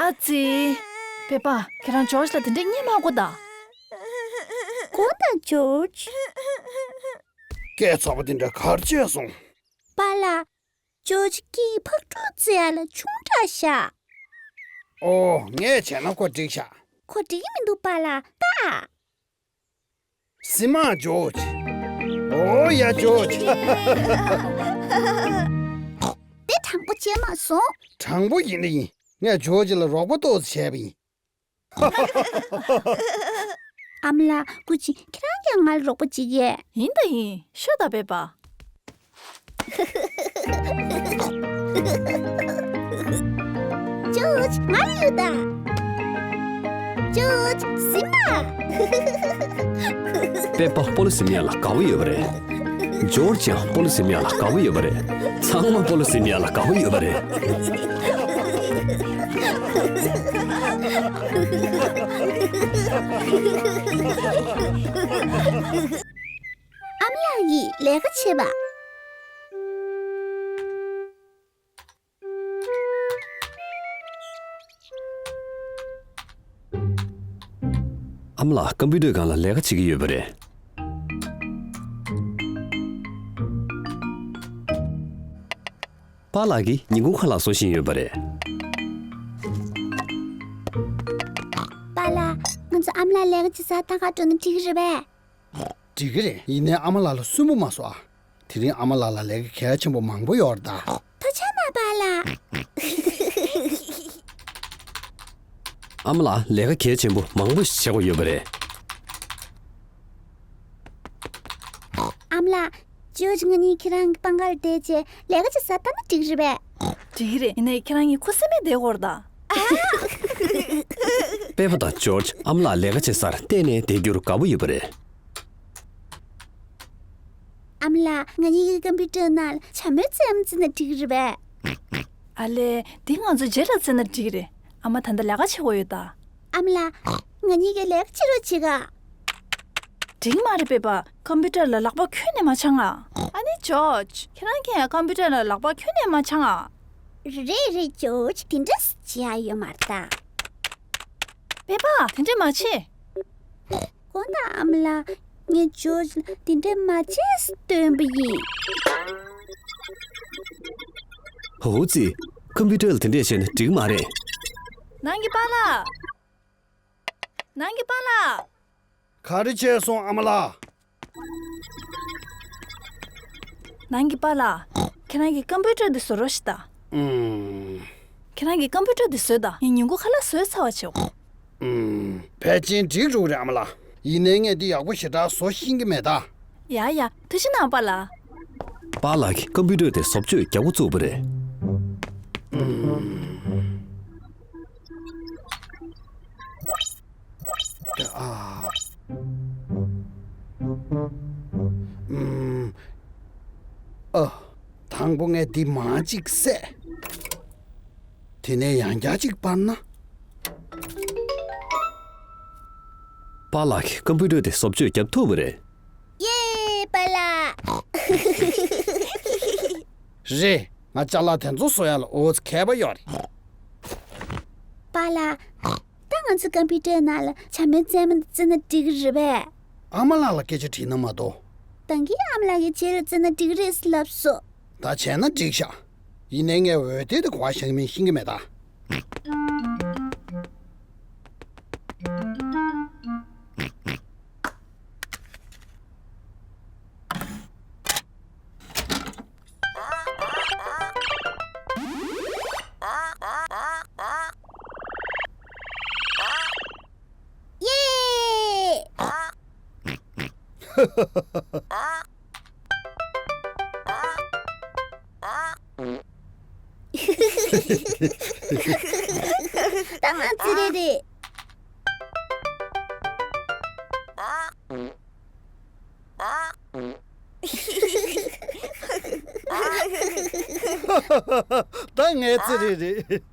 ཨ་ཙི། པེ་པ། ཁྱེད་རང་ཇོརྗ་ལ་དེ་འདྲས་བརྙས་མ་དགོས་ད། དགོས་ད་ཇོརྗ། སྐད་ཚ་པོ་དེ་འདྲ་ག་རེ་བྱས་སོང་། པཱ་ལགས། ཇོརྗ་གིས་ཕག་གྲུ་རྩེ་ཡ་ལ་ཆུང་དྲགས་ཤག་ཨོ། ངས་བྱས་ན་ཁོ་འགྲིག་ཤག་ཁོ་འགྲིག་གི་མི་འདུག་པཱ་ལགས་ད། ཟིན་མ་ཇོརྗ། ཨོ་ཡ་ཇོརྗ། དེ་དྲང་པོ་བྱས་མ་སོང་། དྲང་པོ་ཡིན་ན་ཡིན། ངས་ཇོརྗ་ལ་རོགས་པ་ཏོག་ཙམ་བྱས་པ་ཡིན། ཨ་མ་ལགས། སྐུ་མཁྱེན། ཁྱེད་རང་ཀྱང་ང་ལ་རོགས་པ་བྱེད་ཀྱི། ཡིན་ད་ཡིན། ཤོད་ད་པེ་པ། ཇོརྗ། ང་ལ་གཡུག་ད། ཇོརྗ། ཟིན་མ། པེ་པ་སྤོ་ལོ་ཟིན་ཡ་ལ་དགའ་བོ་ཡོད་པ་རེད། ཇོརྗ་ཡང་སྤོ་ལོ་ཟིན་ཡ་ལ་དགའ་བོ་ཡོད་པ་རེད། ཚང་མ་སྤོ་ལོ་ཟིན་ཡ་ལ་དགའ་བོ་ཡོད་པ་རེད། ཨ་མ་ལགས་ཀྱིས་ལས་ཀ་བྱེད་པ། ཨ་མ་ལགས་ཀམ་པུ་ཊར་སྒང་ལ་ལས་ཀ་བྱེད་ཀྱི་ཡོད་པ་རེད། པཱ་ལགས་ཀྱིས་ཉིན་གུང་ཁ་ལག་བཟོ་བཞིན་ཡོད་པ་རེད། པཱ་ལགས། ང་ཚོ་ཨ་མ་ལགས་ལས་ཀ་བྱེད་སར་ལྟ་ག་འགྲོ་ན་འགྲིག་གི་རེད་པས། འགྲིག་གི་རེད། ཡིན་ནའི་ཨ་མ་ལགས་ལ་སུན་པོ་མ་བཟོ་ཨ། དེ་རིང་ཨ་མ་ལགས་ལ་ལས་ཀ་གལ་ཆེན་པོ་མང་པོ་ཡོད་རེད་ད། ཐུགས་རྗེ་གནང་པཱ་ལགས། ཨ་མ་ལགས་ལས་ཀ་གལ་ཆེན་པོ་མང་པོ་ཞིག་བྱེད་དགོས་ཡོད་པ་རེད། ཨ་མ་ལགས། ཇོརྗ་ང་གཉིས་ཁྱེད་རང་གི་པང་ཁར་བསྡད་བྱས་ལས་ཀ་ཅིག་བཟའ་ད་ན་འགྲིག་རེད་པས། འགྲིག་གི་རེད། ཡིན་ནའི་ཁྱེད་རང་གཉིས་ཁུ་སིམ་མེར་བསྡད་དགོས་རེད་ད། པེ་པ་དང་ཇོརྗ་ཨ་མ་ལགས་ལས་ཀ་བྱེད་སར་གཏན་ནས་བསྡད་རྒྱུར་དགའ་པོ་ཡོད་པ་རེད། ཨ་མ་ལགས། ང་གཉིས་ཀྱི་ཀམ་པུ་ཊར་ནང་ལ་བྱ་མོའི་རྩེད་མོ་རྩེས་ན་འགྲིག་གི་རེད་པས། ཨ་ལས། འདི་ང་ཚོ་རྗེས་ལ་རྩེས་ན་འགྲིག་གི་རེད། ཨ་མ་ད་ལྟ་ལས་ཀ་བྱེད་དགོས་ཡོད་ད། ཨ་མ་ལགས། ང་གཉིས་ཀྱི་ལས་ཀ་བྱེད་རོགས་བྱེད་ག་འགྲིག་མ་རེད་པེ་པ། ཀམ་པུ་ཊར་ལ་ལག་པ་ཁྱོན་ནས་མ་འཆང་ཨ། ཨ་ནི་ཇོརྗ། ཁྱེད་རང་གིས་ཀམ་པུ་ཊར་ལ་ལག་པ་ཁྱོན་ནས་མ་འཆང་ཨ། རེད་རེད་ཇོརྗ། དེ་འདྲ་བྱེད་ཡ་ཡོད་མ་རེད་ད། པེ་པ། དེ་འདྲ་མ་བྱེད། དགོངས་དག་ཨ་མ་ལགས། ངས་ཇོརྗ་ལ་དེ་འདྲ་མ་བྱེད་ཟེར་སྟོན་པ་ཡིན། ཧོ་ཙི། ཀམ་པུ་ཊར་ལ་དེ་འདྲས་བྱས་ན་འགྲིག་མ་རེད། ནང་གི་པཱ་ལགས། ནང་གི་པཱ་ལགས། ག་རེ་བྱས་སོང་ཨ་མ་ལགས། ནང་གི་པཱ་ལགས། ཁྱེད་རང་གིས་ཀམ་པུ་ཊར་འདི་བཟོ་རོགས་ཞེས་ད། ཨུམ། ཁྱེད་རང་གིས་ཀམ་པུ་ཊར་འདི་བཟོས་ད། ངས་ཉིན་གུང་ཁ་ལག་བཟོས་ཚར་བ་བྱེད། ཨུམ། ཕལ་ཆེར་འགྲིག་འགྲོ་གི་རེད་ཨ་མ་ལགས། ཡིན་ནའི་ངས་འདི་ཡག་པོ་ཞེ་དྲག་བཟོ་ཤེས་ཀྱི་མེད་ད། ཡ་ཡ། ཐུགས་རྗེ་གནང་པཱ་ལགས། པཱ་ལགས་ཀྱིས་ཀམ་པུ་ཊར་དེ་བཟོ་བཅོས་རྒྱག་འགོ་བཙུགས་པ་རེད། ཨུམ། ཨ། ཨུམ། ཨ། དང་པོ་ངས་འདི་མར་ཅིག་བསད། དེ་ནས་ཡང་བསྐྱར་ཅིག་སྤར་ན། པཱ་ལགས་ཀྱིས་ཀམ་པུ་ཊར་དེ་བཟོ་བཅོས་བརྒྱབ་ཐུབ་པ་རེད། ཡེ། པཱ་ལགས། རེད། ང་ཅ་ལག་དེ་ཚོ་བཟོ་ཡ་ལ་འོ་ཙི་མཁས་པ་ཡོད་རེད། པཱ་ལགས། ད་ང་ཚོ་ཀམ་པུ་ཊར་ནང་ལ་བྱ་མོའི་རྩེད་མོ་འདི་རྩེས་ན་འགྲིག་གི་རེད་པས། ཨ་མ་ལགས་ལ་སྐད་ཆ་དྲིས་ན་མ་གཏོགས། ད་གིན་ཨ་མ་ལགས་ཀྱིས་རྗེས་ལ་རྩེས་ན་འགྲིག་གི་རེད་ཟེར་ལབ་སོང་། ད་བྱས་ན་འགྲིག་ཤག་ཡིན་ནའི་ངས་འོད་སྡེར་དེ་ག་པར་བཞག་མིན་ཤེས་ཀྱི་མེད་ད། ཡེ། ད་ང་ཚེ་རིང་རེད། ད་ངའི་ཚེ་རིང་རེད།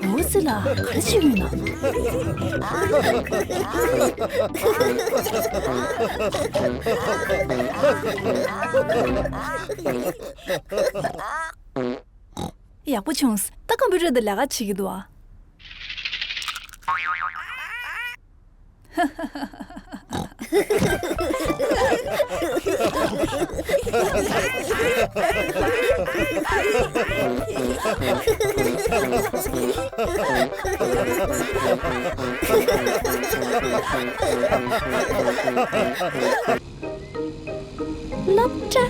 འོ་ཙི་ལ་ག་རེ་བྱེད་ཡོད་ན། ཡག་པོ་བྱུང་། ད་ཀམ་པུ་ཊར་འདི་ལས་ཀ་བྱེད་ཀྱི་འདུག་ཨ། སློབ་གྲྭ།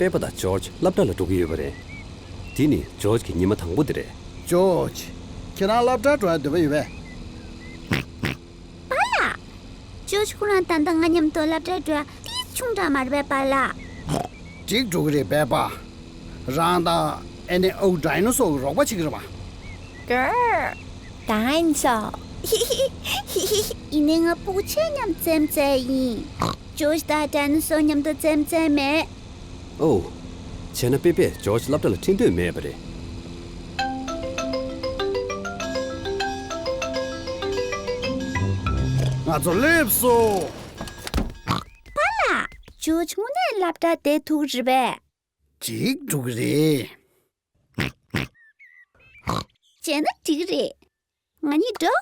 པེ་པ་དང་ཇོརྗ་སློབ་གྲྭ་ལ་འགྲོ་གི་ཡོད་པ་རེད། འདི་ནི་ཇོརྗ་གི་ཉི་མ་དང་པོ་དེ་རེད། ཇོརྗ། ཁྱེད་རང་སློབ་གྲྭར་འགྲོ་ཡ་འདོད་པ་ཡོད་པས། པཱ་ལགས། ཇོརྗ་ཁོ་རང་ད་ལྟ་ང་མཉམ་དུ་སློབ་གྲྭར་འགྲོ་ཡ་ཏོག་ཙམ་ཆུང་དྲགས་མ་རེད་པས་པཱ་ལགས། འགྲིག་འགྲོ་གི་རེད་པེ་པ། རང་དང་ཨེ་ནི་ཨའུ་ཌའི་ནོ་སོར་གྱི་རོགས་པ་བྱེད་ཀྱི་རེད་པ། ཀར། ཌའི་ནོ་སོར། ཡིན་ནའི་ང་སྤུ་གུ་ཆེ་མཉམ་རྩེད་མོ་རྩེ་ཡ་ཡིན། ཇོརྗ་དང་ཌའི་ནོ་སོར་མཉམ་དུ་རྩེད་མོ་རྩེ་མེད། ཨོ། བྱས་ན་པེ་པས་ཇོརྗ་སློབ་གྲྭ་ལ་ཁྲིད་འདོད་མེད་པ་རེད། ང་ཚོ་སླེབས་སོང་། པཱ་ལགས། ཇོརྗ་དངོས་གནས་སློབ་གྲྭར་བསྡད་ཐུབ་ཀྱི་རེད་པས། འགྲིག་འགྲོ་གི་རེད། བྱས་ན་འགྲིག་གི་རེད། ང་གཉིས་འགྲོ།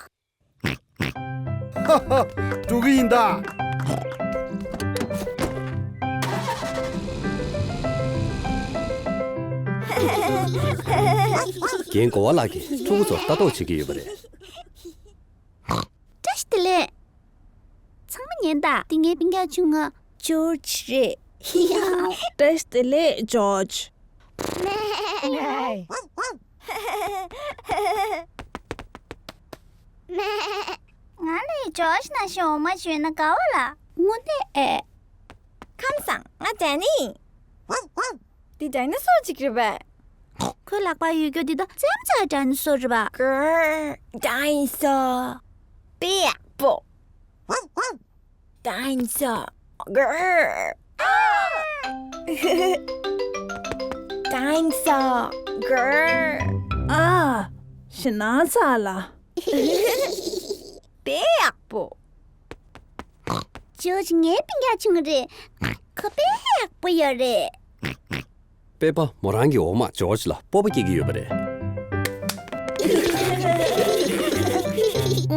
འགྲོ་གི་ཡིན་ད། རྒན་གོ་བ་ལགས་ཀྱིས་ཕྲུ་གུ་ཚོར་ལྟ་རྟོག་བྱེད་ཀྱི་ཡོད་པ་རེད། བཀྲ་ཤིས་བདེ་ལེགས། ཚང་མ་ཉན་ད། འདི་ངའི་སྤུན་ཀྱག་ཆུང་ང་ཇོརྗ་རེད། བཀྲ་ཤིས་བདེ་ལེགས་ཇོརྗ། ང་ལ་ཇོརྗ་ནང་བཞིན་འོ་མ་བྱོས་ན་དགའ་བ་ལ། དངོས་གནས་ཨེ། ཁམས་བཟང་། ང་ཌེ་ནི་ཡིན། འདི་ཌའི་ནོ་སོར་ཅིག་རེད་པས། ཁོའི་ལག་པར་ཡོད་རྒྱུ་འདི་དག་རྩེ་མོ་ཙག་ཌའི་ནོ་སོར་རེད་པ། གྷར། ཌའི་ནོ་སོར། དཔེ་ཡག་པོ། ཌའི་ནོ་སོར། གྷར། ཌའི་ནོ་སོར། གྷར། ཨ། ཞེད་སྣང་ཚ་ལ། དཔེ་ཡག་པོ། ཇོརྗ་ངའི་སྤུན་ཀྱག་ཆུང་ངུ་རེད། ཁོ་དཔེ་ཡག་པོ་ཡོད་རེད། པེ་པ་མོ་རང་གི་འོ་མ་ཇོརྗ་ལ་སྤོབས་པ་སྐྱེ་གི་ཡོད་པ་རེད།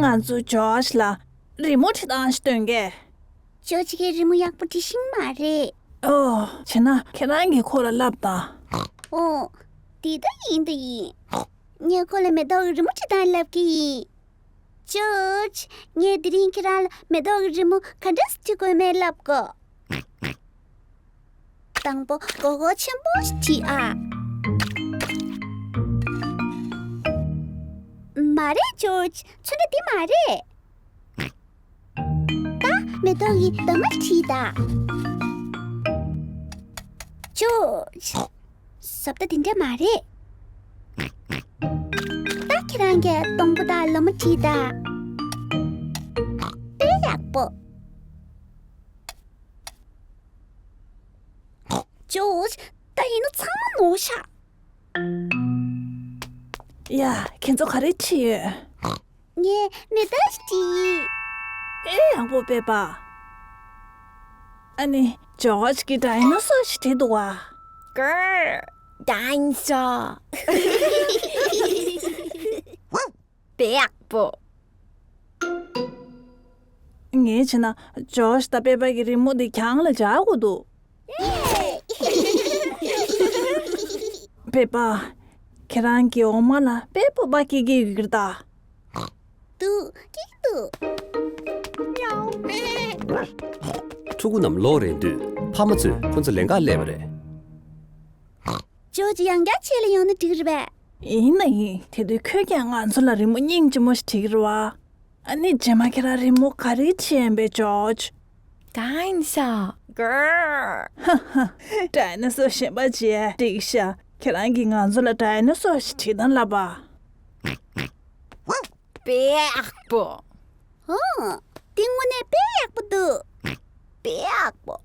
ང་ཚོ་ཇོརྗ་ལ་རི་མོ་བྲིས་སྟངས་ཤིག་སྟོན་གས། ཇོརྗ་གིས་རི་མོ་ཡག་པོ་འབྲི་ཤེས་མ་རེད། ཨོ། བྱས་ན་ཁྱེད་རང་གིས་ཁོ་ལ་བསླབ་དང་། ཨོ། དེ་ད་ཡིན་ད་ཡིན། ངས་ཁོ་ལ་མེ་ཏོག་གི་རི་མོ་བྲིས་སྟངས་བསླབ་ཀྱི་ཡིན། ཇོརྗ། ངས་དེ་རིང་ཁྱེད་རང་ལ་མེ་ཏོག་གི་རི་མོ་ག་འདྲས་བྲིས་དགོས་མེད་བསླབ་གོ། དང་པོ་མགོ་སྐོར་ཆེན་པོ་ཞིག་བྲིས་ཨ། མ་རེད་ཇོརྗ། ཚོན་ཁྲ་འདི་མ་རེད། ད་མེ་ཏོག་གི་འདབ་མ་བྲིས་ད། ཇོརྗ། བཟོ་ལྟ་དེ་འདྲ་མ་རེད། ད་ཁྱེད་རང་གིས་སྡོང་པོ་དང་ལོ་མ་བྲིས་ད། དཔེ་ཡག་པོ། ཇོརྗ། ད་ཡིན་ན་ཚང་མ་ནོར་ཤག་ཡ། ཁྱེད་ཚོ་ག་རེ་བྲིས་ཡོད། ངས་མེ་ཏོག་ཞིག་བྲིས་ཡིན། ཨེ་ཡག་པོ་པེ་པ། ཨ་ནི་ཇོརྗ་གིས་ཌའི་ནོ་སོར་ཞིག་བྲིས་འདུག་བ། གྷར། ཌའི་ནོ་སོར། དཔེ་ཡག་པོ། ངས་བྱས་ན་ཇོརྗ་དང་པེ་པ་གི་རི་མོ་འདི་གྱང་ལ་སྦྱར་དགོས་འདུག་པེ་པ། ཁྱེད་རང་གི་འོ་མ་ལ་དཔེ་སྤོབས་པ་སྐྱེ་གི་ཡོད་ཀྱི་རེད་ད། འདུག་སྐྱེ་གི་འདུག་ཕྲུ་གུ་རྣམས་ལོག་རན་དུས་ཕ་མ་ཚོས་ཁོ་ཚོ་ལེན་གར་སླེབས་པ་རེད། ཇོརྗ་ཡང་བསྐྱར་ཆེད་ལ་ཡོང་ན་འགྲིག་རེད་པས། ཡིན་ན་ཡིན། དེ་དུས་ཁྱོད་ཀྱང་ང་ཚོ་ལ་རི་མོ་སྙིང་རྗེ་མོ་ཞིག་བྲིས་ཀྱི་རེད་བ། ཨ་ནི་རྗེས་མ་ཁྱེད་རང་རི་མོ་ག་རེ་བྲིས་ཡིན་པས་ཇོརྗ། ཌའི་ནོ་སོར། གྷར། ཧ་ཧ། ཌའི་ནོ་སོར་གཞན་པ་བྲིས་འགྲིག་ཤག་ཁྱེད་རང་གིས་ང་ཚོ་ལ་ཌའི་ནོ་སོར་ཞིག་བྲིས་དང་ལབ་པ། དཔེ་ཡག་པོ། ཨོ། འདི་དངོས་གནས་དཔེ་ཡག་པོ་འདུག་དཔེ་ཡག་པོ།